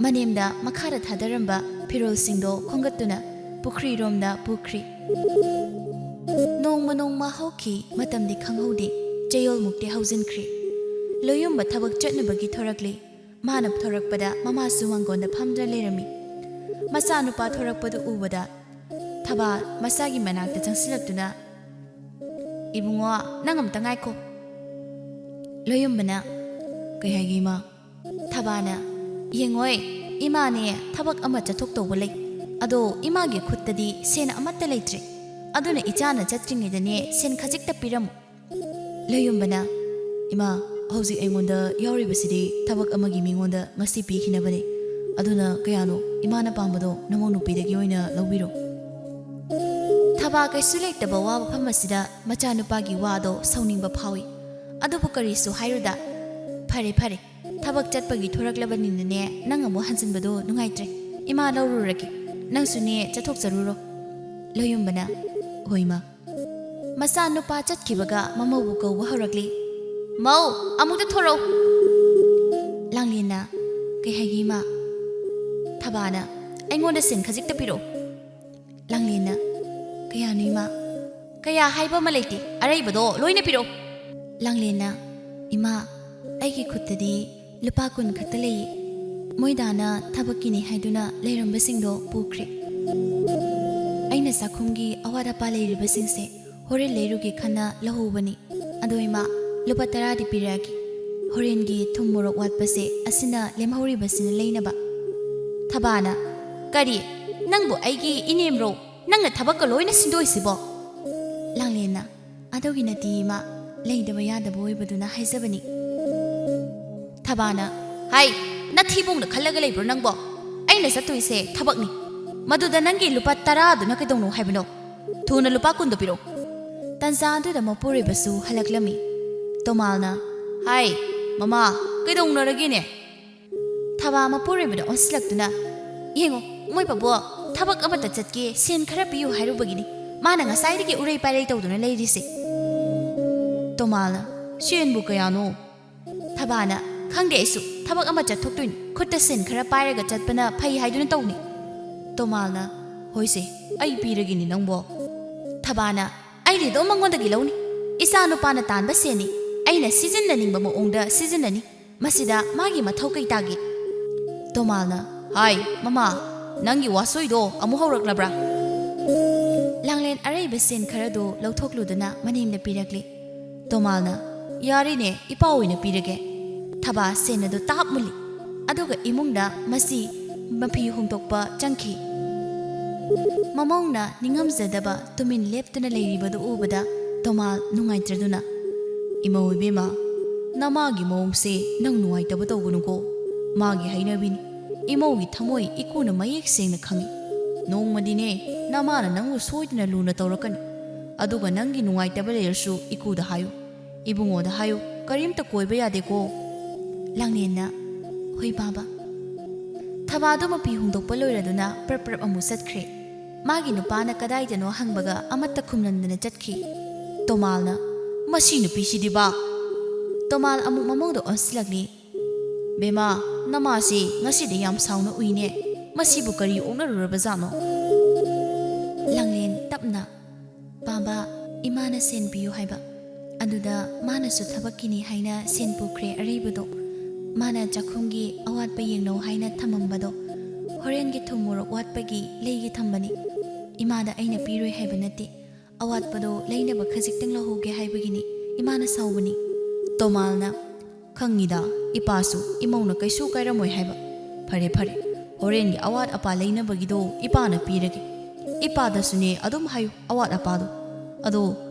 ꯃꯅꯦꯝꯗ ꯃꯈꯥꯗ ꯊꯥꯗꯔꯝꯕ ꯐꯤꯔꯣꯜꯁꯤꯡꯗꯣ ꯈꯣꯝꯒꯠꯇꯨꯅ ꯄꯨꯈ꯭ꯔꯤꯔꯣꯝꯗ ꯄꯨꯈ꯭ꯔꯤ꯫ ꯅꯣꯡꯃ ꯅꯣꯡꯃ ꯍꯧꯈꯤ, ꯃꯇꯝꯗꯤ ꯈꯪꯍꯧꯗꯦ, ꯆꯌꯣꯜꯃꯨꯛꯇꯤ ꯍꯧꯖꯤꯟꯈ꯭ꯔꯦ꯫ ꯂꯣꯌꯨꯝꯕ ꯊꯕꯛ ꯆꯠꯅꯕꯒꯤ ꯊꯣꯔꯛꯂꯤ꯫ ꯃꯥꯅ ꯊꯣꯔꯛꯄꯗ ꯃꯃꯥꯁꯨ ꯃꯥꯡꯒꯣꯟꯗ ꯐꯝꯗꯨꯅ ꯂꯩꯔꯝꯃꯤ꯫ ꯃꯆꯥꯅꯨꯄꯥ ꯊꯣꯔꯛꯄꯗꯨ ꯎꯕꯗ ꯊꯕꯥ ꯃꯆꯥꯒꯤ ꯃꯅꯥꯛꯇ ꯆꯪꯁꯤꯜꯂꯛꯇꯨꯅ, "ꯏꯕꯨꯡꯉꯣ, ꯅꯪ ꯑꯝꯇ ꯉꯥꯏꯈꯣ꯫" ꯂꯣꯌꯨꯝꯕꯅ, "ꯀꯩ ꯍꯥꯏꯒꯦ, ꯏꯃꯥ?" ꯊꯕꯥꯅ, "ꯌꯦꯡꯉꯣꯏ, ꯏꯃꯥꯅꯦ ꯊꯕꯛ ꯑꯃ ꯆꯠꯊꯣꯛꯇꯧꯕ ꯂꯩ꯫ ꯑꯗꯣ ꯏꯃꯥꯒꯤ ꯈꯨꯠꯇꯗꯤ ꯁꯦꯟ ꯑꯃꯠꯇ ꯂꯩꯇ꯭ꯔꯦ꯫ ꯑꯗꯨꯅ ꯏꯆꯥꯅ ꯆꯠꯇ꯭ꯔꯤꯉꯩꯗꯅꯦ ꯁꯦꯟ ꯈꯖꯤꯛꯇ ꯄꯤꯔꯝꯃꯨ꯫" ꯂꯣꯌꯨꯝꯕꯅ, "ꯏꯃꯥ, ꯍꯧꯖꯤꯛ ꯑꯩꯉꯣꯟꯗ ꯌꯥꯎꯔꯤꯕꯁꯤꯗꯤ ꯊꯕꯛ ꯑꯃꯒꯤ ꯃꯤꯉꯣꯟꯗ ꯉꯁꯤ ꯄꯤꯈꯤꯅꯕꯅꯦ꯫ ꯑꯗꯨꯅ ꯀꯌꯥꯅꯣ ꯏꯃꯥꯅ ꯄꯥꯝꯕꯗꯣ ꯅꯃꯧ ꯅꯨꯄꯤꯗꯒꯤ ꯑꯣꯏꯅ ꯂꯧꯕꯤꯔꯣ꯫" ꯊꯕꯥ ꯀꯩꯁꯨ ꯂꯩꯇꯕ ꯋꯥ ꯃꯐꯝ ꯑꯁꯤꯗ ꯃꯆꯥꯅꯨꯄꯥꯒꯤ ꯋꯥꯗꯣ ꯁꯥꯎꯅꯤꯡꯕ ꯐꯥꯎꯏ꯫ ꯑꯗꯨꯕꯨ ꯀꯔꯤꯁꯨ ꯍꯥꯏꯔꯨꯗ꯫ "ꯐꯔꯦ, ꯐꯔꯦ, ꯊꯕꯛ ꯆꯠꯄꯒꯤ ꯊꯣꯔꯛꯂꯕꯅꯤꯅꯅꯦ, ꯅꯪ ꯑꯃꯨꯛ ꯍꯟꯖꯤꯟꯕꯗꯣ ꯅꯨꯡꯉꯥꯏꯇ꯭ꯔꯦ꯫ ꯏꯃꯥ ꯂꯧꯔꯨꯔꯒꯦ꯫ ꯅꯪꯁꯨꯅꯦ ꯆꯠꯊꯣꯛꯆꯔꯨꯔꯣ꯫" ꯂꯣꯌꯨꯝꯕꯅ, "ꯍꯣꯏ, ꯏꯃꯥ꯫" ꯃꯆꯥꯅꯨꯄꯥ ꯆꯠꯈꯤꯕꯒ ꯃꯃꯧꯕꯨ ꯀꯧꯕ ꯍꯧꯔꯛꯂꯤ꯫ "ꯃꯧ, ꯑꯃꯨꯛꯇ ꯊꯣꯔꯛꯎ꯫" ꯂꯥꯡꯂꯦꯟꯅ, "ꯀꯩ ꯍꯥꯏꯒꯦ, ꯏꯃꯥ?" ꯊꯕꯥꯅ, "ꯑꯩꯉꯣꯟꯗ ꯁꯦꯟ ꯈꯖꯤꯛꯇ ꯄꯤꯔꯛꯎ꯫" ꯂꯥꯡꯂꯦꯟꯅ, "ꯀꯌꯥꯅꯣ, ꯏꯃꯥ?" "ꯀꯌꯥ ꯍꯥꯏꯕ ꯑꯃ ꯂꯩꯇꯦ, ꯑꯔꯩꯕꯗꯣ ꯂꯣꯏꯅ ꯄꯤꯔꯛꯎ꯫" ꯂꯥꯡꯂꯦꯟꯅ, "ꯏꯃꯥ, ꯑꯩꯒꯤ ꯈꯨꯠꯇꯗꯤ ꯂꯨꯄꯥ ꯀꯨꯟ ꯈꯛꯇ ꯂꯩꯌꯦ꯫ ꯃꯣꯏꯗꯥꯅ ꯊꯕꯛꯀꯤꯅꯤ ꯍꯥꯏꯗꯨꯅ ꯂꯩꯔꯝꯕꯁꯤꯡꯗꯣ ꯄꯨꯈ꯭ꯔꯦ꯫ ꯑꯩꯅ ꯆꯥꯛꯈꯨꯝꯒꯤ ꯑꯋꯥꯠ ꯑꯄꯥ ꯂꯩꯔꯤꯕꯁꯤꯡꯁꯦ ꯍꯣꯔꯦꯟ ꯂꯩꯔꯨꯒꯦ ꯈꯟꯅ ꯂꯧꯍꯧꯕꯅꯤ꯫ ꯑꯗꯣ ꯏꯃꯥ, ꯂꯨꯄꯥ ꯇꯔꯥꯗꯤ ꯄꯤꯔꯛꯑꯒꯦ꯫ ꯍꯣꯔꯦꯟꯒꯤ ꯊꯨꯝ ꯃꯣꯔꯣꯛ ꯋꯥꯠꯄꯁꯦ ꯑꯁꯤꯅ ꯂꯦꯝꯍꯧꯔꯤꯕꯁꯤꯅ ꯂꯩꯅꯕ꯫" ꯊꯕꯥꯅ, "ꯀꯔꯤ? ꯅꯪꯕꯨ ꯑꯩꯒꯤ ꯏꯅꯦꯝꯔꯣ? ꯅꯪꯅ ꯊꯕꯛꯀ ꯂꯣꯏꯅ ꯁꯤꯟꯗꯣꯛꯏꯁꯤꯕꯣ?" ꯂꯥꯡꯂꯦꯟꯅ, "ꯑꯗꯨꯒꯤ ꯅꯠꯇꯦ ꯏꯃꯥ, ꯂꯩꯗꯕ ꯌꯥꯗꯕ ꯑꯣꯏꯕꯗꯨꯅ ꯍꯥꯏꯖꯕꯅꯤ꯫" ꯊꯕꯥꯅ, "ꯍꯥꯏ, ꯅꯊꯤꯕꯣꯡꯅ ꯈꯜꯂꯒ ꯂꯩꯕ꯭ꯔꯣ ꯅꯪꯕꯣ? ꯑꯩꯅ ꯆꯠꯇꯣꯏꯁꯦ ꯊꯕꯛꯅꯤ꯫ ꯃꯗꯨꯗ ꯅꯪꯒꯤ ꯂꯨꯄꯥ ꯇꯔꯥꯗꯨꯅ ꯀꯩꯗꯧꯅꯣ ꯍꯥꯏꯕꯅꯣ? ꯊꯨꯅ ꯂꯨꯄꯥ ꯀꯨꯟꯗꯣ ꯄꯤꯔꯛꯎ꯫" ꯇꯟꯖꯥ ꯑꯗꯨꯗ ꯃꯄꯨꯔꯣꯏꯕꯁꯨ ꯍꯜꯂꯛꯂꯝꯃꯤ꯫ ꯇꯣꯃꯥꯜꯅ, "ꯍꯥꯏ, ꯃꯃꯥ, ꯀꯩꯗꯧꯅꯔꯒꯦꯅꯦ?" ꯊꯕꯥ ꯃꯄꯨꯔꯣꯏꯕꯗ ꯑꯣꯟꯁꯤꯜꯂꯛꯇꯨꯅ, "ꯌꯦꯡꯉꯣ, ꯃꯣꯏ ꯄꯥꯕꯨ ꯊꯕꯛ ꯑꯃꯠꯇ ꯆꯠꯀꯦ ꯁꯦꯟ ꯈꯔ ꯄꯤꯌꯨ ꯍꯥꯏꯔꯨꯕꯒꯤꯅꯤ ꯃꯥꯅ ꯉꯁꯥꯏꯗꯒꯤ ꯎꯔꯩ ꯄꯥꯏꯔꯩ ꯇꯧꯗꯨꯅ ꯂꯩꯔꯤꯁꯦ꯫" ꯇꯣꯃꯥꯜꯅ, "ꯁꯦꯟꯕꯨ ꯀꯌꯥꯅꯣ?" ꯊꯕꯥꯅ, "ꯈꯪꯗꯦ, ꯑꯩꯁꯨ ꯊꯕꯛ ꯑꯃ ꯆꯠꯊꯣꯛꯇꯣꯏꯅꯤ, ꯈꯨꯠꯇ ꯁꯦꯟ ꯈꯔ ꯄꯥꯏꯔꯒ ꯆꯠꯄꯅ ꯐꯩ ꯍꯥꯏꯗꯨꯅ ꯇꯧꯅꯤ"꯫ ꯇꯣꯃꯥꯜꯅ, "ꯍꯣꯏꯁꯦ, ꯑꯩ ꯄꯤꯔꯒꯦꯅꯤ ꯅꯪꯕꯣ"꯫ ꯊꯕꯥꯅ, "ꯑꯩꯗꯤ ꯑꯗꯨꯝ ꯃꯉꯣꯟꯗꯒꯤ ꯂꯧꯅꯤ꯫ ꯏꯆꯥ ꯅꯨꯄꯥꯅ ꯇꯥꯟꯕ ꯁꯦꯟꯅꯤ, ꯑꯩꯅ ꯁꯤꯖꯤꯟꯅꯅꯤꯡꯕ ꯃꯑꯣꯡꯗ ꯁꯤꯖꯤꯟꯅꯅꯤ꯫ ꯃꯁꯤꯗ ꯃꯥꯒꯤ ꯃꯊꯧ ꯀꯩ ꯇꯥꯒꯦ?" ꯇꯣꯃꯥꯜꯅ, "ꯍꯥꯏ ꯃꯃꯥ, ꯅꯪꯒꯤ ꯋꯥꯁꯣꯏꯗꯣ ꯑꯃꯨꯛ ꯍꯧꯔꯛꯂꯕ꯭ꯔꯥ?" ꯂꯥꯡꯂꯦꯟ ꯑꯔꯩꯕ ꯁꯦꯟ ꯈꯔꯗꯨ ꯂꯧꯊꯣꯛꯂꯨꯗꯨꯅ ꯃꯅꯦꯝꯅ ꯄꯤꯔꯛꯂꯤ꯫ ꯇꯣꯃꯥꯜꯅ, "ꯌꯥꯔꯦꯅꯦ, ꯏꯄꯥ ꯑꯣꯏꯅ ꯄꯤꯔꯒꯦ"꯫ ꯊꯕꯥ ꯁꯦꯟ ꯑꯗꯨ ꯇꯥꯞ ꯃꯨꯜꯂꯤ꯫ ꯑꯗꯨꯒ ꯏꯃꯨꯡꯗ ꯃꯁꯤ ꯃꯐꯤ ꯍꯣꯡꯗꯣꯛꯄ ꯆꯪꯈꯤ꯫ ꯃꯃꯧꯅ ꯅꯤꯡꯉꯝꯖꯗꯕ ꯇꯨꯃꯤꯟ ꯂꯦꯞꯇꯨꯅ ꯂꯩꯔꯤꯕꯗꯨ ꯎꯕꯗ ꯇꯣꯃꯥꯜ ꯅꯨꯡꯉꯥꯏꯇ꯭ꯔꯗꯨꯅ, "ꯏꯃꯧ ꯏꯕꯦꯝꯃ, ꯅꯃꯥꯒꯤ ꯃꯑꯣꯡꯁꯦ ꯅꯪ ꯅꯨꯡꯉꯥꯏꯇꯕ ꯇꯧꯒꯅꯨꯀꯣ꯫ ꯃꯥꯒꯤ ꯍꯩꯅꯕꯤꯅꯤ꯫ ꯏꯃꯧꯒꯤ ꯊꯃꯣꯏ ꯏꯀꯨꯅ ꯃꯌꯦꯛ ꯁꯦꯡꯅ ꯈꯪꯏ꯫ ꯅꯣꯡꯃꯗꯤꯅꯦ ꯅꯃꯥꯅ ꯅꯪꯕꯨ ꯁꯣꯏꯗꯅ ꯂꯨꯅ ꯇꯧꯔꯛꯀꯅꯤ꯫ ꯑꯗꯨꯒ ꯅꯪꯒꯤ ꯅꯨꯡꯉꯥꯏꯇꯕ ꯂꯩꯔꯁꯨ ꯏꯀꯨꯗ ꯍꯥꯏꯌꯨ꯫ ꯏꯕꯨꯡꯉꯣꯗ ꯍꯥꯏꯌꯨ, ꯀꯔꯤꯝꯇ ꯀꯣꯏꯕ ꯌꯥꯗꯦꯀꯣ"꯫ ꯂꯥꯡꯂꯦꯟꯅ, "ꯍꯣꯏ ꯕꯥꯕꯥ"꯫ ꯊꯕꯥꯗꯨ ꯃꯐꯤ ꯍꯣꯡꯗꯣꯛꯄ ꯂꯣꯏꯔꯗꯨꯅ ꯄ꯭ꯔꯞ ꯄ꯭ꯔꯞ ꯑꯃꯨꯛ ꯆꯠꯈ꯭ꯔꯦ꯫ ꯃꯥꯒꯤ ꯅꯨꯄꯥꯅ ꯀꯗꯥꯏꯗꯅꯣ ꯍꯪꯕꯒ ꯑꯃꯠꯇ ꯈꯨꯝꯂꯝꯗꯅ ꯆꯠꯈꯤ꯫ ꯇꯣꯃꯥꯜꯅ, "ꯃꯁꯤ ꯅꯨꯄꯤꯁꯤꯗꯤꯕ"꯫ ꯇꯣꯃꯥꯜ ꯑꯃꯨꯛ ꯃꯃꯧꯗ ꯑꯣꯟꯁꯤꯜꯂꯛꯂꯤ꯫ "ꯕꯦꯃꯥ, ꯅꯃꯥꯁꯤ ꯉꯁꯤꯗꯤ ꯌꯥꯝ ꯁꯥꯎꯅ ꯎꯏꯅꯦ꯫ ꯃꯁꯤꯕꯨ ꯀꯔꯤ ꯑꯣꯛꯅꯔꯨꯔꯕꯖꯥꯠꯅꯣ?" ꯂꯥꯡꯂꯦꯟ ꯇꯞꯅ, "ꯕꯥꯕꯥ, ꯏꯃꯥꯅ ꯁꯦꯟ ꯄꯤꯌꯨ ꯍꯥꯏꯕ꯫ ꯑꯗꯨꯗ ꯃꯥꯅꯁꯨ ꯊꯕꯛꯀꯤꯅꯤ ꯍꯥꯏꯅ ꯁꯦꯟ ꯄꯨꯈ꯭ꯔꯦ ꯑꯔꯩꯕꯗꯣ꯫ ꯃꯥꯅ ꯆꯥꯛꯈꯨꯝꯒꯤ ꯑꯋꯥꯠꯄ ꯌꯦꯡꯅꯧ ꯍꯥꯏꯅ ꯊꯝꯃꯝꯕꯗꯣ꯫ ꯍꯣꯔꯦꯟꯒꯤ ꯊꯨꯝ ꯃꯣꯔꯣꯛ ꯋꯥꯠꯄꯒꯤ ꯂꯩꯒꯦ ꯊꯝꯕꯅꯤ꯫ ꯏꯃꯥꯗ ꯑꯩꯅ ꯄꯤꯔꯣꯏ ꯍꯥꯏꯕ ꯅꯠꯇꯦ꯫ ꯑꯋꯥꯠꯄꯗꯣ ꯂꯩꯅꯕ ꯈꯖꯤꯛꯇꯪ ꯂꯧꯍꯧꯒꯦ ꯍꯥꯏꯕꯒꯤꯅꯤ꯫ ꯏꯃꯥꯅ ꯁꯥꯎꯕꯅꯤ"꯫ ꯇꯣꯃꯥꯜꯅ, "ꯈꯪꯉꯤꯗ, ꯏꯄꯥꯁꯨ ꯏꯃꯧꯅ ꯀꯩꯁꯨ ꯀꯥꯏꯔꯝꯃꯣꯏ ꯍꯥꯏꯕ꯫ ꯐꯔꯦ, ꯐꯔꯦ, ꯍꯣꯔꯦꯟꯒꯤ ꯑꯋꯥꯠ ꯑꯄꯥ ꯂꯩꯅꯕꯒꯤꯗꯣ ꯏꯄꯥꯅ ꯄꯤꯔꯒꯦ꯫ ꯏꯄꯥꯗꯁꯨꯅꯦ ꯑꯗꯨꯝ ꯍꯥꯏꯌꯨ ꯑꯋꯥꯠ ꯑꯄꯥꯗꯣ꯫ ꯑꯗꯣ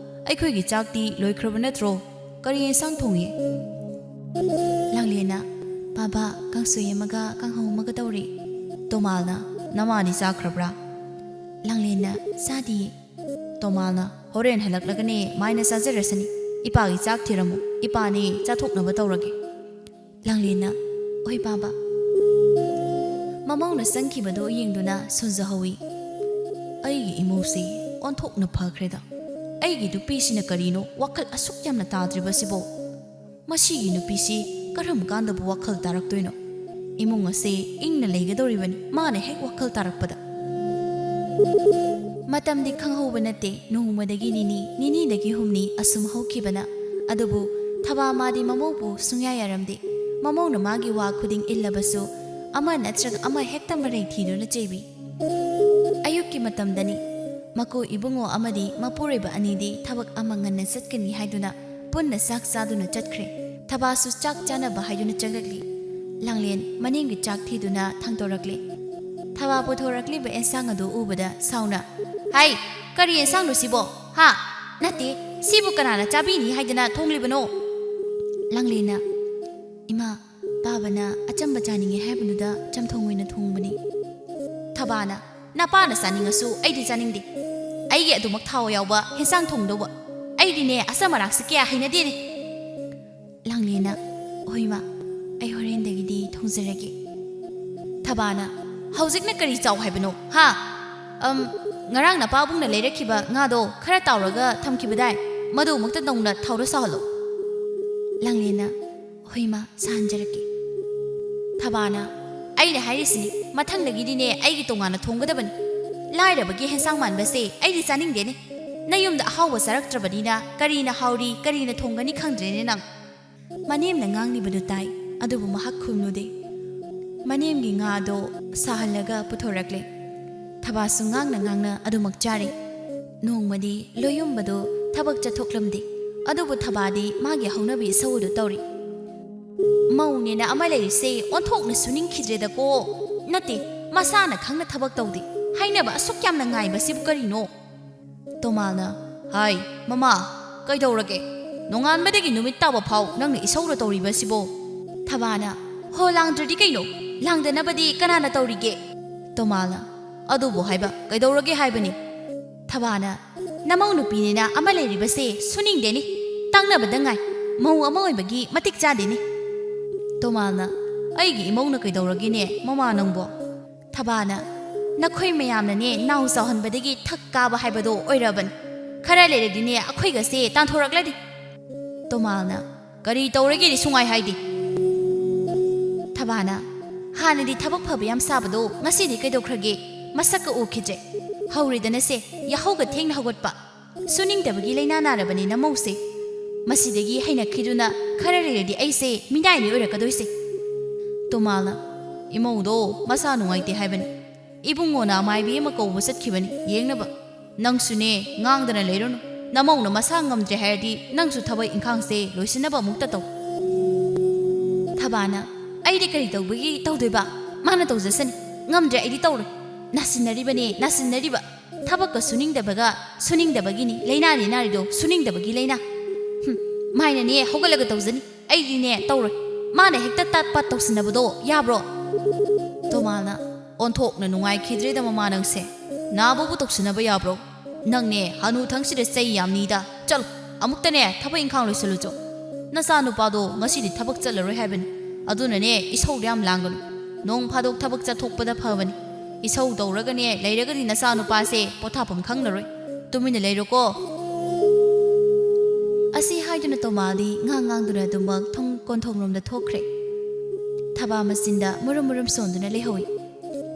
ꯑꯩꯈꯣꯏꯒꯤ ꯆꯥꯛꯇꯤ ꯂꯣꯏꯈ꯭ꯔꯕ ꯅꯠꯇ꯭ꯔꯣ? ꯀꯔꯤ ꯌꯦꯟꯁꯥꯡ ꯊꯣꯡꯉꯤ?" ꯂꯥꯡꯂꯦꯟꯅ, "ꯕꯥꯕꯥ, ꯀꯥꯡꯁꯣꯏ ꯑꯃꯒ ꯀꯥꯡꯍꯧ ꯑꯃꯒ ꯇꯧꯔꯦ"꯫ ꯇꯣꯃꯥꯜꯅ, "ꯅꯃꯥꯗꯤ ꯆꯥꯈ꯭ꯔꯕ꯭ꯔꯥ?" ꯂꯥꯡꯂꯦꯟꯅ, "ꯆꯥꯗꯤꯌꯦ"꯫ ꯇꯣꯃꯥꯜꯅ, "ꯍꯣꯔꯦꯟ ꯍꯜꯂꯛꯂꯒꯅꯦ ꯃꯥꯏꯅ ꯆꯥꯖꯔꯁꯅꯤ꯫ ꯏꯄꯥꯒꯤ ꯆꯥꯛ ꯊꯤꯔꯝꯃꯨ, ꯏꯄꯥꯅꯦ ꯆꯥꯊꯣꯛꯅꯕ ꯇꯧꯔꯒꯦ"꯫ ꯂꯥꯡꯂꯦꯟꯅ, "ꯍꯣꯏ ꯕꯥꯕꯥ"꯫ ꯃꯃꯧꯅ ꯆꯪꯈꯤꯕꯗꯨ ꯌꯦꯡꯗꯨꯅ ꯁꯣꯟꯖꯍꯧꯏ꯫ "ꯑꯩꯒꯤ ꯏꯃꯧꯁꯤ ꯑꯣꯟꯊꯣꯛꯅ ꯐꯈ꯭ꯔꯦꯗ꯫ ꯑꯩꯒꯤ ꯅꯨꯄꯤꯁꯤꯅ ꯀꯔꯤꯅꯣ ꯋꯥꯈꯜ ꯑꯁꯨꯛ ꯌꯥꯝꯅ ꯇꯥꯗ꯭ꯔꯤꯕꯁꯤꯕꯣ? ꯃꯁꯤꯒꯤ ꯅꯨꯄꯤꯁꯤ ꯀꯔꯝ ꯀꯥꯟꯗꯕꯨ ꯋꯥꯈꯜ ꯇꯥꯔꯛꯇꯣꯏꯅꯣ? ꯏꯃꯨꯡ ꯑꯁꯦ ꯏꯪꯅ ꯂꯩꯒꯗꯧꯔꯤꯕꯅꯤ, ꯃꯥꯅ ꯍꯦꯛ ꯋꯥꯈꯜ ꯇꯥꯔꯛꯄꯗ꯫ ꯃꯇꯝꯗꯤ ꯈꯪꯍꯧꯕ ꯅꯠꯇꯦ, ꯅꯣꯡꯃꯗꯒꯤ ꯅꯤꯅꯤ, ꯅꯤꯅꯤꯗꯒꯤ ꯍꯨꯝꯅꯤ ꯑꯁꯨꯝ ꯍꯧꯈꯤꯕꯅ꯫ ꯑꯗꯨꯕꯨ ꯊꯕꯥ ꯃꯥꯗꯤ ꯃꯃꯧꯕꯨ ꯁꯨꯡꯌꯥ ꯌꯥꯔꯝꯗꯦ꯫ ꯃꯃꯧꯅ ꯃꯥꯒꯤ ꯋꯥ ꯈꯨꯗꯤꯡ ꯏꯜꯂꯕꯁꯨ ꯑꯃ ꯅꯠꯇ꯭ꯔꯒ ꯑꯃ ꯍꯦꯛꯇ ꯃꯔꯩ ꯊꯤꯗꯨꯅ ꯆꯩꯕꯤ꯫ ꯑꯌꯨꯛꯀꯤ ꯃꯇꯝꯗꯅꯤ꯫ ꯃꯀꯨ ꯏꯕꯨꯡꯉꯣ ꯑꯃꯗꯤ ꯃꯄꯨꯔꯣꯏꯕ ꯑꯅꯤꯗꯤ ꯊꯕꯛ ꯑꯃ ꯉꯟꯅ ꯆꯠꯀꯅꯤ ꯍꯥꯏꯗꯨꯅ ꯄꯨꯟꯅ ꯆꯥꯛ ꯆꯥꯗꯨꯅ ꯆꯠꯈ꯭ꯔꯦ꯫ ꯊꯕꯥꯁꯨ ꯆꯥꯛ ꯆꯥꯅꯕ ꯍꯥꯏꯗꯨꯅ ꯆꯪꯂꯛꯂꯤ꯫ ꯂꯥꯡꯂꯦꯟ ꯃꯅꯤꯡꯒꯤ ꯆꯥꯛ ꯊꯤꯗꯨꯅ ꯊꯥꯡꯗꯣꯔꯛꯂꯦ꯫ ꯊꯕꯥ ꯄꯨꯊꯣꯔꯛꯂꯤꯕ ꯑꯦꯟꯁꯥꯡ ꯑꯗꯨ ꯎꯕꯗ ꯁꯥꯎꯅ, "ꯍꯥꯏ, ꯀꯔꯤ ꯑꯦꯟꯁꯥꯡꯅꯣ ꯁꯤꯕꯣ? ꯍꯥ? ꯅꯠꯇꯦ, ꯁꯤꯕꯨ ꯀꯅꯥꯅ ꯆꯥꯕꯤꯅꯤ ꯍꯥꯏꯗꯅ ꯊꯣꯡꯂꯤꯕꯅꯣ?" ꯂꯥꯡꯂꯦꯟꯅ, "ꯏꯃꯥ, ꯄꯥꯕꯅ ꯑꯆꯝꯕ ꯆꯥꯅꯤꯡꯉꯦ ꯍꯥꯏꯕꯗꯨꯗ ꯆꯝꯊꯣꯡ ꯑꯣꯏꯅ ꯊꯣꯡꯕꯅꯤ꯫" ꯊꯕꯥꯅ, "ꯅꯄꯥꯅ ꯆꯥꯅꯤꯡꯉꯁꯨ ꯑꯩꯗꯤ ꯆꯥꯅꯤꯡꯗꯦ꯫ ꯑꯩꯒꯤ ꯑꯗꯨꯃꯛ ꯊꯥꯎ ꯌꯥꯎꯕ ꯍꯦꯟꯁꯥꯡ ꯊꯣꯡꯗꯧꯕ꯫ ꯑꯩꯗꯤꯅꯦ ꯑꯁꯝ ꯑꯔꯥꯛꯁꯦ ꯀꯌꯥ ꯍꯩꯅꯗꯦꯅꯦ꯫" ꯂꯥꯡꯂꯦꯟꯅ, "ꯍꯣꯏ ꯃꯥ, ꯑꯩ ꯍꯣꯔꯦꯟꯗꯒꯤꯗꯤ ꯊꯣꯡꯖꯔꯒꯦ꯫" ꯊꯕꯥꯅ, "ꯍꯧꯖꯤꯛꯅ ꯀꯔꯤ ꯆꯥꯎ ꯍꯥꯏꯕꯅꯣ, ꯍꯥ? ꯑꯝ, ꯉꯔꯥꯡ ꯅꯄꯥꯕꯨꯡꯅ ꯂꯩꯔꯛꯈꯤꯕ ꯉꯥꯗꯣ ꯈꯔ ꯇꯥꯎꯔꯒ ꯊꯝꯈꯤꯕꯗꯥꯏ, ꯃꯗꯨꯃꯛꯇ ꯅꯧꯅ ꯊꯥꯎꯗ ꯁꯥꯍꯜꯂꯣ꯫" ꯂꯥꯡꯂꯦꯟꯅ, "ꯍꯣꯏ ꯃꯥ, ꯁꯥꯍꯟꯖꯔꯛꯀꯦ꯫" ꯊꯕꯥꯅ, "ꯑꯩꯅ ꯍꯥꯏꯔꯤꯁꯤꯅꯤ, ꯃꯊꯪꯗꯒꯤꯗꯤꯅꯦ ꯑꯩꯒꯤ ꯇꯣꯉꯥꯟꯅ ꯊꯣꯡꯒꯗꯕꯅꯤ꯫ ꯂꯥꯏꯔꯕꯒꯤ ꯍꯦꯟꯁꯥꯡ ꯃꯥꯟꯕꯁꯦ ꯑꯩꯗꯤ ꯆꯥꯅꯤꯡꯗꯦꯅꯦ꯫ ꯅꯌꯨꯝꯗ ꯑꯍꯥꯎꯕ ꯆꯥꯔꯛꯇ꯭ꯔꯕꯅꯤꯅ ꯀꯔꯤꯅ ꯍꯥꯎꯔꯤ, ꯀꯔꯤꯅ ꯊꯣꯡꯒꯅꯤ ꯈꯪꯗ꯭ꯔꯦꯅꯦ ꯅꯪ꯫" ꯃꯅꯦꯝꯅ ꯉꯥꯡꯂꯤꯕꯗꯨ ꯇꯥꯏ, ꯑꯗꯨꯕꯨ ꯃꯍꯥꯛ ꯈꯨꯝꯂꯨꯗꯦ꯫ ꯃꯅꯦꯝꯒꯤ ꯉꯥꯗꯣ ꯁꯥꯍꯜꯂꯒ ꯄꯨꯊꯣꯔꯛꯂꯦ꯫ ꯊꯕꯥꯁꯨ ꯉꯥꯡꯅ ꯉꯥꯡꯅ ꯑꯗꯨꯃꯛ ꯆꯥꯔꯤ꯫ ꯅꯣꯡꯃꯗꯤ ꯂꯣꯌꯨꯝꯕꯗꯨ ꯊꯕꯛ ꯆꯠꯊꯣꯛꯂꯝꯗꯦ, ꯑꯗꯨꯕꯨ ꯊꯕꯥꯗꯤ ꯃꯥꯒꯤ ꯍꯧꯅꯕꯤ ꯏꯁꯧ ꯑꯗꯨ ꯇꯧꯔꯤ꯫ "ꯃꯧꯅꯦꯅ ꯑꯃ ꯂꯩꯔꯤꯁꯦ ꯑꯣꯟꯊꯣꯛꯅ ꯁꯨꯅꯤꯡꯈꯤꯗ꯭ꯔꯦꯗꯀꯣ꯫ ꯅꯠꯇꯦ, ꯃꯁꯥꯅ ꯈꯪꯅ ꯊꯕꯛ ꯇꯧꯗꯦ꯫ ꯍꯥꯏꯅꯕ ꯑꯁꯨꯛ ꯌꯥꯝꯅ ꯉꯥꯏꯕꯁꯤꯕꯨ ꯀꯔꯤꯅꯣ?" ꯇꯣꯃꯥꯜꯅ, "ꯍꯥꯏ, ꯃꯃꯥ, ꯀꯩꯗꯧꯔꯒꯦ? ꯅꯣꯡꯉꯥꯟꯕꯗꯒꯤ ꯅꯨꯃꯤꯠ ꯇꯥꯕ ꯐꯥꯎ ꯅꯪꯅ ꯏꯁꯧꯔ ꯇꯧꯔꯤꯕꯁꯤꯕꯣ?" ꯊꯕꯥꯅ, "ꯍꯣ, ꯂꯥꯡꯗ꯭ꯔꯗꯤ ꯀꯩꯅꯣ? ꯂꯥꯡꯗꯅꯕꯗꯤ ꯀꯅꯥꯅ ꯇꯧꯔꯤꯒꯦ?" ꯇꯣꯃꯥꯜꯅ, "ꯑꯗꯨꯕꯨ ꯍꯥꯏꯕ ꯀꯩꯗꯧꯔꯒꯦ ꯍꯥꯏꯕꯅꯤ?" ꯊꯕꯥꯅ, "ꯅꯃꯧ ꯅꯨꯄꯤꯅꯤꯅ ꯑꯃ ꯂꯩꯔꯤꯕꯁꯦ ꯁꯨꯅꯤꯡꯗꯦꯅꯤ꯫ ꯇꯥꯡꯅꯕꯗ ꯉꯥꯏ꯫ ꯃꯧ ꯑꯃ ꯑꯣꯏꯕꯒꯤ ꯃꯇꯤꯛ ꯆꯥꯗꯦꯅꯤ꯫" ꯇꯣꯃꯥꯜꯅ, "ꯑꯩꯒꯤ ꯏꯃꯧꯅ ꯀꯩꯗꯧꯔꯒꯦꯅꯦ, ꯃꯃꯥ ꯅꯪꯕꯣ?" ꯊꯕꯥꯅ, "ꯅꯈꯣꯏ ꯃꯌꯥꯝꯅꯅꯦ ꯅꯥꯎ ꯆꯥꯎꯍꯟꯕꯗꯒꯤ ꯊꯛ ꯀꯥꯕ ꯍꯥꯏꯕꯗꯣ ꯑꯣꯏꯔꯕꯅꯤ꯫ ꯈꯔ ꯂꯩꯔꯗꯤꯅꯦ ꯑꯩꯈꯣꯏꯒꯁꯦ ꯇꯥꯟꯊꯣꯔꯛꯂꯅꯤ꯫" ꯇꯣꯃꯥꯜꯅ, "ꯀꯔꯤ ꯇꯧꯔꯒꯦꯗꯤ ꯁꯨꯡꯍꯥꯏ ꯍꯥꯏꯗꯦ꯫ ꯊꯕꯥꯅ, "ꯍꯥꯟꯅꯗꯤ ꯊꯕꯛ ꯐꯕ ꯌꯥꯝ ꯁꯥꯕꯗꯣ ꯉꯁꯤꯗꯤ ꯀꯩꯗꯧꯈ꯭ꯔꯒꯦ? ꯃꯁꯛꯀ ꯎꯈꯤꯗ꯭ꯔꯦ꯫ ꯍꯧꯔꯦꯗꯅꯁꯦ, ꯌꯥꯍꯧꯒ ꯊꯦꯡꯅ ꯍꯧꯒꯠꯄ꯫ ꯁꯨꯅꯤꯡꯗꯕꯒꯤ ꯂꯥꯏꯅꯥ ꯅꯥꯔꯕꯅꯤ ꯅꯃꯧꯁꯦ꯫ ꯃꯁꯤꯗꯒꯤ ꯍꯩꯅꯈꯤꯗꯨꯅ ꯈꯔ ꯂꯩꯔꯗꯤ ꯑꯩꯁꯦ ꯃꯤꯅꯥꯏꯅꯤ ꯑꯣꯏꯔꯛꯀꯗꯣꯏꯁꯦ꯫" ꯇꯣꯃꯥꯜꯅ, "ꯏꯃꯧꯗꯣ ꯃꯁꯥ ꯅꯨꯡꯉꯥꯏꯇꯦ ꯍꯥꯏꯕꯅꯤ꯫ ꯏꯕꯨꯡꯉꯣꯅ ꯑꯃꯥꯏꯕꯤ ꯑꯃ ꯀꯧꯕ ꯆꯠꯈꯤꯕꯅꯤ ꯌꯦꯡꯅꯕ꯫ ꯅꯪꯁꯨꯅꯦ, ꯉꯥꯡꯗꯅ ꯂꯩꯔꯨꯅꯨ꯫ ꯅꯃꯧꯅ ꯃꯁꯥ ꯉꯝꯗ꯭ꯔꯦ ꯍꯥꯏꯔꯗꯤ ꯅꯪꯁꯨ ꯊꯕꯛ ꯏꯪꯈꯥꯡꯁꯦ ꯂꯣꯏꯁꯤꯟꯅꯕ ꯑꯃꯨꯛꯇ ꯇꯧ꯫" ꯊꯕꯥꯅ, "ꯑꯩꯗꯤ ꯀꯔꯤ ꯇꯧꯕꯒꯤ ꯇꯧꯗꯣꯏꯕ? ꯃꯥꯅ ꯇꯧꯖꯁꯅꯤ꯫ ꯉꯝꯗ꯭ꯔꯦ, ꯑꯩꯗꯤ ꯇꯧꯔꯣꯏ꯫ ꯅꯥꯁꯤꯟꯅꯔꯤꯕꯅꯦ, ꯅꯥꯁꯤꯟꯅꯔꯤꯕ꯫ ꯊꯕꯛꯀ ꯁꯨꯅꯤꯡꯗꯕꯒ ꯁꯨꯅꯤꯡꯗꯕꯒꯤꯅꯤ꯫ ꯂꯥꯏꯅꯥꯅꯤ ꯅꯥꯔꯤꯗꯣ, ꯁꯨꯅꯤꯡꯗꯕꯒꯤ ꯂꯥꯏꯅꯥ꯫ ꯍꯨꯝ, ꯃꯥꯏꯅꯅꯦ ꯍꯧꯒꯠꯂꯒ ꯇꯧꯖꯅꯤ꯫ ꯑꯩꯗꯤꯅꯦ ꯇꯧꯔꯣꯏ꯫ ꯃꯥꯅ ꯍꯦꯛꯇ ꯇꯥꯠ ꯄꯥꯠ ꯇꯧꯁꯤꯟꯅꯕꯗꯣ ꯌꯥꯕ꯭ꯔꯣ?" ꯇꯣꯃꯥꯜꯅ, "ꯑꯣꯟꯊꯣꯛꯅ ꯅꯨꯡꯉꯥꯏꯈꯤꯗ꯭ꯔꯦꯗ ꯃꯃꯥ ꯅꯪꯁꯦ꯫ ꯅꯥꯕꯕꯨ ꯇꯧꯁꯤꯟꯅꯕ ꯌꯥꯕ꯭ꯔꯣ? ꯅꯪꯅꯦ ꯍꯅꯨ ꯊꯪꯁꯤꯗ ꯆꯩ ꯌꯥꯝ ꯅꯤꯗ꯫ ꯆꯠꯂꯣ, ꯑꯃꯨꯛꯇꯅꯦ ꯊꯕꯛ ꯏꯪꯈꯥꯡ ꯂꯣꯏꯁꯤꯜꯂꯨꯆꯣ꯫ ꯅꯆꯥꯅꯨꯄꯥꯗꯣ ꯉꯁꯤꯗꯤ ꯊꯕꯛ ꯆꯠꯂꯔꯣꯏ ꯍꯥꯏꯕꯅꯤ꯫ ꯑꯗꯨꯅꯅꯦ ꯏꯁꯧꯗ ꯌꯥꯝ ꯂꯥꯡꯒꯅꯨ꯫ ꯅꯣꯡ ꯐꯥꯗꯣꯛ ꯊꯕꯛ ꯆꯠꯊꯣꯛꯄꯗ ꯐꯕꯅꯤ꯫ ꯏꯁꯧ ꯇꯧꯔꯒꯅꯦ ꯂꯩꯔꯒꯗꯤ ꯅꯆꯥꯅꯨꯄꯥꯁꯦ ꯄꯣꯊꯥꯐꯝ ꯈꯪꯂꯔꯣꯏ꯫ ꯇꯨꯃꯤꯟꯅ ꯂꯩꯔꯣꯀꯣ꯫" ꯑꯁꯤ ꯍꯥꯏꯗꯨꯅ ꯇꯣꯃꯥꯜꯗꯤ ꯉꯥꯡ ꯉꯥꯡꯗꯨꯅ ꯑꯗꯨꯃꯛ ꯊꯣꯡ ꯀꯣꯟꯊꯣꯡꯔꯣꯝꯗ ꯊꯣꯛꯈ꯭ꯔꯦ꯫ ꯊꯕꯥ ꯃꯆꯤꯟꯗ ꯃꯨꯔꯨꯝ ꯃꯨꯔꯨꯝ ꯁꯣꯟꯗꯨꯅ ꯂꯩꯍꯧꯏ꯫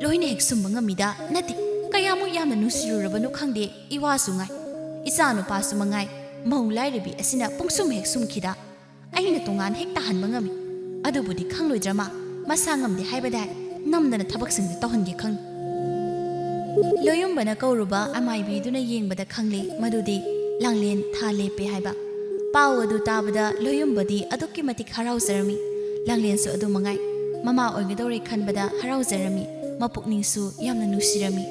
ꯂꯣꯏꯅ ꯍꯦꯛ ꯁꯨꯝꯕ ꯉꯝꯃꯤꯗ꯫ ꯅꯠꯇꯦ, ꯀꯌꯥꯃꯨꯛ ꯌꯥꯝꯅ ꯅꯨꯡꯁꯤꯔꯨꯔꯕꯅꯣ ꯈꯪꯗꯦ꯫ ꯏꯋꯥꯁꯨ ꯉꯥꯏ, ꯏꯆꯥ ꯅꯨꯄꯥꯁꯨ ꯃꯉꯥꯏ, ꯃꯧ ꯂꯥꯏꯔꯕꯤ ꯑꯁꯤꯅ ꯄꯨꯡꯁꯨꯝ ꯍꯦꯛ ꯁꯨꯝꯈꯤꯗ꯫ ꯑꯩꯅ ꯇꯣꯉꯥꯟ ꯍꯦꯛ ꯇꯥꯍꯟꯕ ꯉꯝꯃꯤ꯫ ꯑꯗꯨꯕꯨꯗꯤ ꯈꯪꯂꯣꯏꯗ꯭ꯔꯃ, ꯃꯁꯥ ꯉꯝꯗꯦ ꯍꯥꯏꯕꯗꯥꯏ, ꯅꯝꯗꯅ ꯊꯕꯛꯁꯤꯡꯁꯦ ꯇꯧꯍꯟꯒꯦ ꯈꯪꯉꯤ꯫ ꯂꯣꯌꯨꯝꯕꯅ ꯀꯧꯔꯨꯕ ꯑꯃꯥꯏꯕꯤꯗꯨꯅ ꯌꯦꯡꯕꯗ ꯈꯪꯂꯦ ꯃꯗꯨꯗꯤ ꯂꯥꯡꯂꯦꯟ ꯊꯥ ꯂꯦꯞꯄꯦ ꯍꯥꯏꯕ꯫ ꯄꯥꯎ ꯑꯗꯨ ꯇꯥꯕꯗ ꯂꯣꯌꯨꯝꯕꯗꯤ ꯑꯗꯨꯛꯀꯤ ꯃꯇꯤꯛ ꯍꯔꯥꯎꯖꯔꯝꯃꯤ꯫ ꯂꯥꯡꯂꯦꯟꯁꯨ ꯑꯗꯨ ꯃꯉꯥꯏ, ꯃꯃꯥ ꯑꯣꯏꯒꯗꯧꯔꯦ ꯈꯟꯕꯗ ꯍꯔꯥꯎꯖꯔꯝꯃꯤ, ꯃꯄꯨꯛꯅꯤꯡꯁꯨ ꯌꯥꯝꯅ ꯅꯨꯡꯁꯤꯔꯝꯃꯤ꯫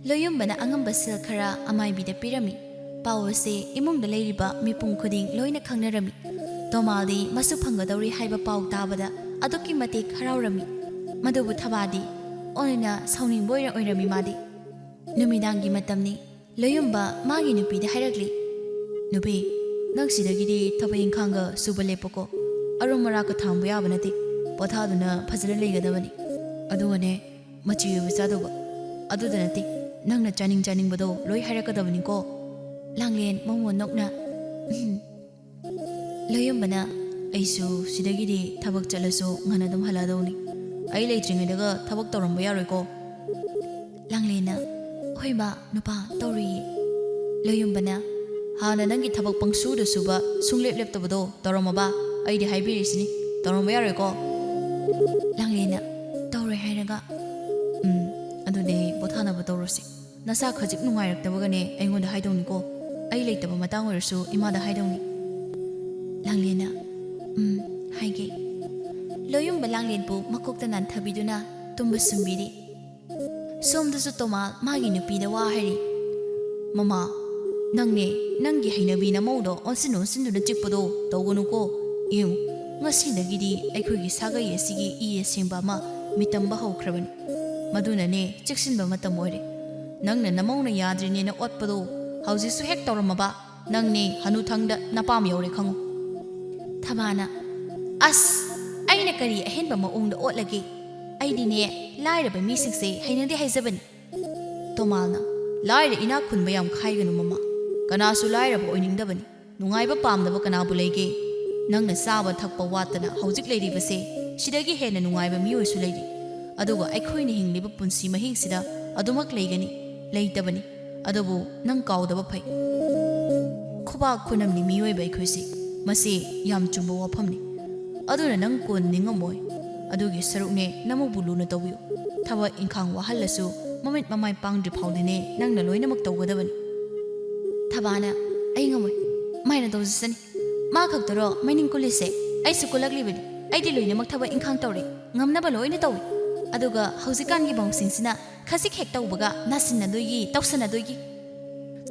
ꯂꯣꯌꯨꯝꯕꯅ ꯑꯉꯝꯕ ꯁꯦꯜ ꯈꯔ ꯑꯃꯥꯏꯕꯤꯗ ꯄꯤꯔꯝꯃꯤ꯫ ꯄꯥꯎ ꯑꯁꯤ ꯏꯃꯨꯡꯗ ꯂꯩꯔꯤꯕ ꯃꯤꯄꯨꯝ ꯈꯨꯗꯤꯡ ꯂꯣꯏꯅ ꯈꯪꯅꯔꯝꯃꯤ꯫ ꯇꯣꯃꯥꯜꯗꯤ ꯃꯁꯨ ꯐꯪꯒꯗꯧꯔꯤ ꯍꯥꯏꯕ ꯄꯥꯎ ꯇꯥꯕꯗ ꯑꯗꯨꯛꯀꯤ ꯃꯇꯤꯛ ꯍꯔꯥꯎꯔꯝꯃꯤ꯫ ꯃꯗꯨꯕꯨ ꯊꯕꯥꯗꯤ ꯑꯣꯏꯅ ꯁꯥꯎꯅꯤꯡꯕ ꯑꯣꯏꯅ ꯑꯣꯏꯔꯝꯃꯤ ꯃꯥꯗꯤ꯫ ꯅꯨꯃꯤꯗꯥꯡꯒꯤ ꯃꯇꯝꯅꯤ꯫ ꯂꯣꯌꯨꯝꯕ ꯃꯥꯒꯤ ꯅꯨꯄꯤꯗ ꯍꯥꯏꯔꯛꯂꯤ, "ꯅꯨꯄꯤ, ꯅꯪ ꯁꯤꯗꯒꯤꯗꯤ ꯊꯕꯛ ꯏꯪꯈꯥꯡꯒ ꯁꯨꯕ ꯂꯦꯞꯄꯣꯀꯣ꯫ ꯑꯔꯨꯝ ꯑꯔꯥꯛꯀ ꯊꯥꯡꯕ ꯌꯥꯕ ꯅꯠꯇꯦ꯫ ꯄꯣꯊꯥꯗꯨꯅ ꯐꯖꯅ ꯂꯩꯒꯗꯕꯅꯤ꯫ ꯑꯗꯨꯒꯅꯦ, ꯃꯆꯤ ꯑꯣꯏꯕ ꯆꯥꯗꯧꯕ꯫ ꯑꯗꯨꯗ ꯅꯠꯇꯦ, ꯅꯪꯅ ꯆꯥꯅꯤꯡ ꯆꯥꯅꯤꯡꯕꯗꯣ ꯂꯣꯏ ꯍꯥꯏꯔꯛꯀꯗꯕꯅꯤꯀꯣ꯫" ꯂꯥꯡꯂꯦꯟ ꯃꯃꯣꯟ ꯅꯣꯛꯅ, ꯎꯝ꯫ ꯂꯣꯌꯨꯝꯕꯅ, ꯑꯩꯁꯨ ꯁꯤꯗꯒꯤꯗꯤ ꯊꯕꯛ ꯆꯠꯂꯁꯨ ꯉꯟꯅ ꯑꯗꯨꯝ ꯍꯜꯂꯛꯑꯗꯧꯅꯤ꯫ ꯑꯩ ꯂꯩꯇ꯭ꯔꯤꯉꯩꯗꯒ ꯊꯕꯛ ꯇꯧꯔꯝꯕ ꯌꯥꯔꯣꯏꯀꯣ꯫ ꯂꯥꯡꯂꯦꯟꯅ, "ꯍꯣꯏ ꯃꯥ, ꯅꯨꯄꯥ, ꯇꯧꯔꯨꯏꯌꯦ꯫ ꯂꯣꯌꯨꯝꯕꯅ ꯍꯥꯟꯅ ꯅꯪꯒꯤ ꯊꯕꯛ ꯄꯪꯁꯨꯗ ꯁꯨꯕ, ꯁꯨꯡꯂꯦꯞ ꯂꯦꯞꯇꯕꯗꯣ ꯇꯧꯔꯝꯃꯕ? ꯑꯩꯗꯤ ꯍꯥꯏꯕꯤꯔꯤꯁꯤꯅꯤ, ꯇꯧꯔꯝꯕ ꯌꯥꯔꯣꯏꯀꯣ꯫" ꯂꯥꯡꯂꯦꯟꯅ, "ꯇꯧꯔꯣꯏ ꯍꯥꯏꯔꯒ꯫" "ꯎꯝ, ꯑꯗꯨꯗꯤ ꯄꯣꯊꯥꯅꯕ ꯇꯧꯔꯁꯤ꯫ ꯅꯁꯥ ꯈꯖꯤꯛ ꯅꯨꯡꯉꯥꯏꯔꯛꯇꯕꯒꯅꯦ ꯑꯩꯉꯣꯟꯗ ꯍꯥꯏꯗꯧꯅꯤꯀꯣ꯫ ꯑꯩ ꯂꯩꯇꯕ ꯃꯇꯥꯡ ꯑꯣꯏꯔꯁꯨ ꯏꯃꯥꯗ ꯍꯥꯏꯗꯧꯅꯤ꯫" ꯂꯥꯡꯂꯦꯟꯅ, "ꯎꯝ, ꯍꯥꯏꯒꯦ꯫" ꯂꯣꯌꯨꯝꯕ ꯂꯥꯡꯂꯦꯟꯕꯨ ꯃꯀꯣꯛꯇ ꯅꯥꯟꯊꯕꯤꯗꯨꯅ ꯇꯨꯝꯕ ꯁꯨꯝꯕꯤꯔꯤ꯫ ꯁꯣꯝꯗꯁꯨ ꯇꯣꯃꯥꯜ ꯃꯥꯒꯤ ꯅꯨꯄꯤꯗ ꯋꯥ ꯍꯥꯏꯔꯤ꯫ "ꯃꯃꯥ, ꯅꯪꯅꯦ, ꯅꯪꯒꯤ ꯍꯩꯅꯕꯤ ꯅꯃꯧꯗꯣ ꯑꯣꯟꯁꯤꯟ ꯑꯣꯟꯁꯤꯟꯗꯨꯅ ꯆꯤꯛꯄꯗꯣ ꯇꯧꯒꯅꯨꯀꯣ꯫ ꯌꯦꯡꯉꯨ, ꯉꯁꯤꯗꯒꯤꯗꯤ ꯑꯩꯈꯣꯏꯒꯤ ꯁꯥꯒꯩ ꯑꯁꯤꯒꯤ ꯏ ꯑꯁꯦꯡꯕ ꯑꯃ ꯃꯤꯇꯝꯕ ꯍꯧꯈ꯭ꯔꯕꯅꯤ꯫ ꯃꯗꯨꯅꯅꯦ, ꯆꯦꯛꯁꯤꯟꯕ ꯃꯇꯝ ꯑꯣꯏꯔꯦ꯫ ꯅꯪꯅ ꯅꯃꯧꯅ ꯌꯥꯗ꯭ꯔꯤꯅꯦꯅ ꯑꯣꯠꯄꯗꯣ ꯍꯧꯖꯤꯛꯁꯨ ꯍꯦꯛ ꯇꯧꯔꯝꯃꯕ, ꯅꯪꯅꯦ ꯍꯅꯨꯊꯪꯗ ꯅꯄꯥꯝ ꯌꯧꯔꯦ ꯈꯪꯉꯨ꯫" ꯊꯕꯥꯅ, "ꯑꯁ, ꯑꯩꯅ ꯀꯔꯤ ꯑꯍꯦꯟꯕ ꯃꯑꯣꯡꯗ ꯑꯣꯠꯂꯒꯦ? ꯑꯩꯗꯤꯅꯦ, ꯂꯥꯏꯔꯕ ꯃꯤꯁꯤꯡꯁꯦ ꯍꯩꯅꯗꯦ ꯍꯥꯏꯖꯕꯅꯤ꯫" ꯇꯣꯃꯥꯜꯅ, "ꯂꯥꯏꯔ ꯏꯅꯥꯛ ꯈꯨꯟꯕ ꯌꯥꯝ ꯈꯥꯏꯒꯅꯨ ꯃꯃꯥ꯫ ꯀꯅꯥꯁꯨ ꯂꯥꯏꯔꯕ ꯑꯣꯏꯅꯤꯡꯗꯕꯅꯤ꯫ ꯅꯨꯡꯉꯥꯏꯕ ꯄꯥꯝꯗꯕ ꯀꯅꯥꯕꯨ ꯂꯩꯒꯦ? ꯅꯪꯅ ꯆꯥꯕ ꯊꯛꯄ ꯋꯥꯠꯇꯅ ꯍꯧꯖꯤꯛ ꯂꯩꯔꯤꯕꯁꯦ, ꯁꯤꯗꯒꯤ ꯍꯦꯟꯅ ꯅꯨꯡꯉꯥꯏꯕ ꯃꯤꯑꯣꯏꯁꯨ ꯂꯩꯔꯤ꯫ ꯑꯗꯨꯒ ꯑꯩꯈꯣꯏꯅ ꯍꯤꯡꯂꯤꯕ ꯄꯨꯟꯁꯤ ꯃꯍꯤꯡꯁꯤꯗ ꯑꯗꯨꯃꯛ ꯂꯩꯒꯅꯤ? ꯂꯩꯇꯕꯅꯤ꯫ ꯑꯗꯨꯕꯨ ꯅꯪ ꯀꯥꯎꯗꯕ ꯐꯩ꯫ ꯈꯨꯕꯥꯛ ꯈꯨꯅꯝꯅꯤ ꯃꯤꯑꯣꯏꯕ ꯑꯩꯈꯣꯏꯁꯤ꯫ ꯃꯁꯤ ꯌꯥꯝ ꯆꯨꯝꯕ ꯋꯥꯐꯝꯅꯤ꯫ ꯑꯗꯨꯅ ꯅꯪ ꯀꯣꯟꯅ ꯅꯤꯡꯉꯝꯃꯣꯏ꯫ ꯑꯗꯨꯒꯤ ꯁꯔꯨꯛꯅꯦ, ꯅꯃꯧꯕꯨ ꯂꯨꯅ ꯇꯧꯕꯤꯌꯨ꯫ ꯊꯕꯛ ꯏꯪꯈꯥꯡ ꯋꯥꯍꯜꯂꯁꯨ, ꯃꯃꯤꯠ ꯃꯃꯥꯏ ꯄꯥꯡꯗ꯭ꯔꯤ ꯐꯥꯎꯗꯤꯅꯦ, ꯅꯪꯅ ꯂꯣꯏꯅꯃꯛ ꯇꯧꯒꯗꯕꯅꯤ꯫" ꯊꯕꯥꯅ, "ꯑꯩ ꯉꯝꯃꯣꯏ꯫ ꯃꯥꯏꯅ ꯇꯧꯖꯁꯅꯤ꯫ ꯃꯥ ꯈꯛꯇꯔꯣ ꯃꯩꯅꯤꯡ ꯀꯨꯜꯂꯤꯁꯦ? ꯑꯩꯁꯨ ꯀꯨꯜꯂꯛꯂꯤꯕꯅꯤ꯫ ꯑꯩꯗꯤ ꯂꯣꯏꯅꯃꯛ ꯊꯕꯛ ꯏꯪꯈꯥꯡ ꯇꯧꯔꯦ꯫ ꯉꯝꯅꯕ ꯂꯣꯏꯅ ꯇꯧꯏ꯫ ꯑꯗꯨꯒ ꯍꯧꯖꯤꯛꯀꯥꯟꯒꯤ ꯃꯧꯁꯤꯡꯁꯤꯅ ꯈꯖꯤꯛ ꯍꯦꯛ ꯇꯧꯕꯒ ꯅꯥꯁꯤꯟꯅꯗꯣꯏꯒꯤ, ꯇꯧꯁꯟꯅꯗꯣꯏꯒꯤ꯫"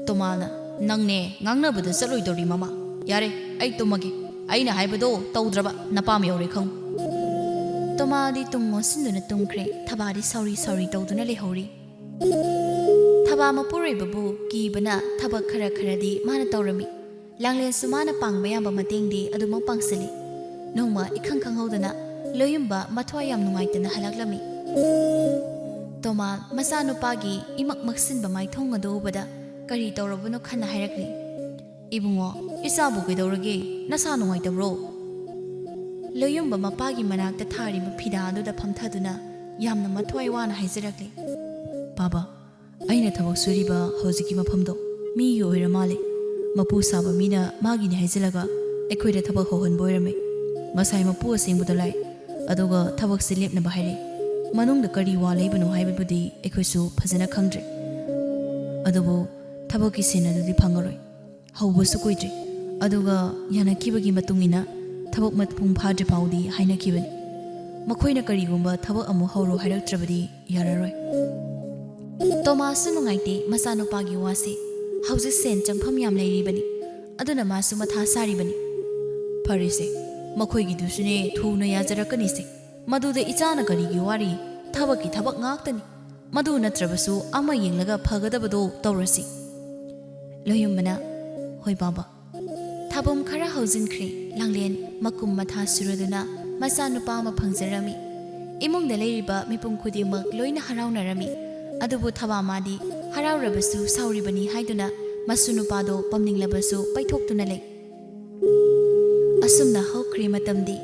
ꯇꯣꯃꯥꯜꯅ, "ꯅꯪꯅꯦ ꯉꯥꯡꯅꯕꯗ ꯆꯠꯂꯣꯏꯗꯧꯔꯤ ꯃꯃꯥ꯫ ꯌꯥꯔꯦ, ꯑꯩ ꯇꯨꯝꯃꯒꯦ꯫ ꯑꯩꯅ ꯍꯥꯏꯕꯗꯣ ꯇꯧꯗ꯭ꯔꯕ ꯅꯄꯥꯝ ꯌꯧꯔꯦ ꯈꯪꯉꯨ꯫" ꯇꯣꯃꯥꯜꯗꯤ ꯇꯨꯡ ꯑꯣꯟꯁꯤꯟꯗꯨꯅ ꯇꯨꯝꯈ꯭ꯔꯦ꯫ ꯊꯕꯥꯗꯤ ꯁꯥꯎꯔꯤ ꯁꯥꯎꯔꯤ ꯇꯧꯗꯨꯅ ꯂꯩꯍꯧꯔꯤ꯫ ꯊꯕꯥ ꯃꯄꯨꯔꯣꯏꯕꯕꯨ ꯀꯤꯕꯅ ꯊꯕꯛ ꯈꯔ ꯈꯔꯗꯤ ꯃꯥꯅ ꯇꯧꯔꯝꯃꯤ꯫ ꯂꯥꯡꯂꯦꯟꯁꯨ ꯃꯥꯅ ꯄꯥꯡꯕ ꯌꯥꯕ ꯃꯇꯦꯡꯗꯤ ꯑꯗꯨꯃꯛ ꯄꯥꯡꯁꯤꯜꯂꯤ꯫ ꯅꯣꯡꯃ ꯏꯈꯪ ꯈꯪꯍꯧꯗꯅ ꯂꯣꯌꯨꯝꯕ ꯃꯊ꯭ꯋꯥꯏ ꯌꯥꯝ ꯅꯨꯡꯉꯥꯏꯇꯅ ꯍꯜꯂꯛꯂꯝꯃꯤ꯫ ꯇꯣꯃꯥꯜ ꯃꯆꯥꯅꯨꯄꯥꯒꯤ ꯏꯃꯛ ꯃꯛꯁꯤꯟꯕ ꯃꯥꯏꯊꯣꯡ ꯑꯗꯨ ꯎꯕꯗ ꯀꯔꯤ ꯇꯧꯔꯕꯅꯣ ꯈꯟꯅ ꯍꯥꯏꯔꯛꯂꯤ꯫ "ꯏꯕꯨꯡꯉꯣ, ꯏꯆꯥꯕꯨ ꯀꯩꯗꯧꯔꯒꯦ? ꯅꯁꯥ ꯅꯨꯡꯉꯥꯏꯇꯕ꯭ꯔꯣ?" ꯂꯣꯌꯨꯝꯕ ꯃꯄꯥꯒꯤ ꯃꯅꯥꯛꯇ ꯊꯥꯔꯤꯕ ꯐꯤꯗꯥ ꯑꯗꯨꯗ ꯐꯝꯊꯗꯨꯅ ꯌꯥꯝꯅ ꯃꯊ꯭ꯋꯥꯏ ꯋꯥꯅ ꯍꯥꯏꯖꯔꯛꯂꯤ꯫ "ꯕꯥꯕꯥ, ꯑꯩꯅ ꯊꯕꯛ ꯁꯨꯔꯤꯕ ꯍꯧꯖꯤꯛꯀꯤ ꯃꯐꯝꯗꯣ ꯃꯤꯒꯤ ꯑꯣꯏꯔ ꯃꯥꯜꯂꯦ꯫ ꯃꯄꯨ ꯁꯥꯕ ꯃꯤꯅ ꯃꯥꯒꯤꯅꯤ ꯍꯥꯏꯖꯤꯜꯂꯒ ꯑꯩꯈꯣꯏꯗ ꯊꯕꯛ ꯍꯧꯍꯟꯕ ꯑꯣꯏꯔꯝꯃꯦ꯫ ꯉꯁꯥꯏ ꯃꯄꯨ ꯑꯁꯦꯡꯕꯗꯣ ꯂꯥꯛꯑꯦ, ꯑꯗꯨꯒ ꯊꯕꯛꯁꯦ ꯂꯦꯞꯅꯕ ꯍꯥꯏꯔꯛꯑꯦ꯫ ꯃꯅꯨꯡꯗ ꯀꯔꯤ ꯋꯥ ꯂꯩꯕꯅꯣ ꯍꯥꯏꯕꯕꯨꯗꯤ ꯑꯩꯈꯣꯏꯁꯨ ꯐꯖꯅ ꯈꯪꯗ꯭ꯔꯦ, ꯑꯗꯨꯕꯨ ꯊꯕꯛꯀꯤ ꯁꯦꯟ ꯑꯗꯨꯗꯤ ꯐꯪꯉꯔꯣꯏ꯫ ꯍꯧꯕꯁꯨ ꯀꯨꯏꯗ꯭ꯔꯤ, ꯑꯗꯨꯒ ꯌꯥꯅꯈꯤꯕꯒꯤ ꯃꯇꯨꯡ ꯏꯟꯅ ꯊꯕꯛ ꯃꯄꯨꯡ ꯐꯥꯗ꯭ꯔꯤ ꯐꯥꯎꯗꯤ ꯍꯥꯏꯅꯈꯤꯕꯅꯤ꯫ ꯃꯈꯣꯏꯅ ꯀꯔꯤꯒꯨꯝꯕ ꯊꯕꯛ ꯑꯃꯨꯛ ꯍꯧꯔꯣ ꯍꯥꯏꯔꯛꯇ꯭ꯔꯕꯗꯤ ꯌꯥꯔꯔꯣꯏ꯫" ꯇꯣꯃꯥꯁꯁꯨ ꯅꯨꯡꯉꯥꯏꯇꯦ ꯃꯆꯥꯅꯨꯄꯥꯒꯤ ꯋꯥꯁꯦ꯫ ꯍꯧꯖꯤꯛ ꯁꯦꯟ ꯆꯪꯐꯝ ꯌꯥꯝ ꯂꯩꯔꯤꯕꯅꯤ, ꯑꯗꯨꯅ ꯃꯥꯁꯨ ꯃꯊꯥ ꯁꯥꯔꯤꯕꯅꯤ꯫ "ꯐꯔꯦꯁꯦ, ꯃꯈꯣꯏꯒꯤꯗꯨꯁꯨꯅꯦ ꯊꯨꯅ ꯌꯥꯖꯔꯛꯀꯅꯤꯁꯦ꯫ ꯃꯗꯨꯗ ꯏꯆꯥꯅ ꯀꯔꯤꯒꯤ ꯋꯥꯔꯤ? ꯊꯕꯛꯀꯤ ꯊꯕꯛ ꯉꯥꯛꯇꯅꯤ꯫ ꯃꯗꯨ ꯅꯠꯇ꯭ꯔꯕꯁꯨ ꯑꯃ ꯌꯦꯡꯂꯒ ꯐꯒꯗꯕꯗꯣ ꯇꯧꯔꯁꯤ꯫" ꯂꯣꯌꯨꯝꯕꯅ, "ꯍꯣꯏ ꯕꯥꯕꯥ꯫" ꯊꯥꯕꯨꯝ ꯈꯔ ꯍꯧꯖꯤꯟꯈ꯭ꯔꯦ꯫ ꯂꯥꯡꯂꯦꯟ ꯃꯀꯨꯝ ꯃꯊꯥ ꯁꯨꯔꯗꯨꯅ ꯃꯆꯥꯅꯨꯄꯥ ꯑꯃ ꯐꯪꯖꯔꯝꯃꯤ꯫ ꯏꯃꯨꯡꯗ ꯂꯩꯔꯤꯕ ꯃꯤꯄꯨꯝ ꯈꯨꯗꯤꯡꯃꯛ ꯂꯣꯏꯅ ꯍꯔꯥꯎꯅꯔꯝꯃꯤ꯫ ꯑꯗꯨꯕꯨ ꯊꯕꯥꯃꯥꯗꯤ ꯍꯔꯥꯎꯔꯕꯁꯨ ꯁꯥꯎꯔꯤꯕꯅꯤ ꯍꯥꯏꯗꯨꯅ ꯃꯁꯨ ꯅꯨꯄꯥꯗꯣ ꯄꯝꯅꯤꯡꯂꯕꯁꯨ ꯄꯩꯊꯣꯛꯇꯨꯅ ꯂꯩ꯫ ꯑꯁꯨꯝꯅ ꯍꯧꯈ꯭ꯔꯦ ꯃꯇꯝꯗꯤ꯫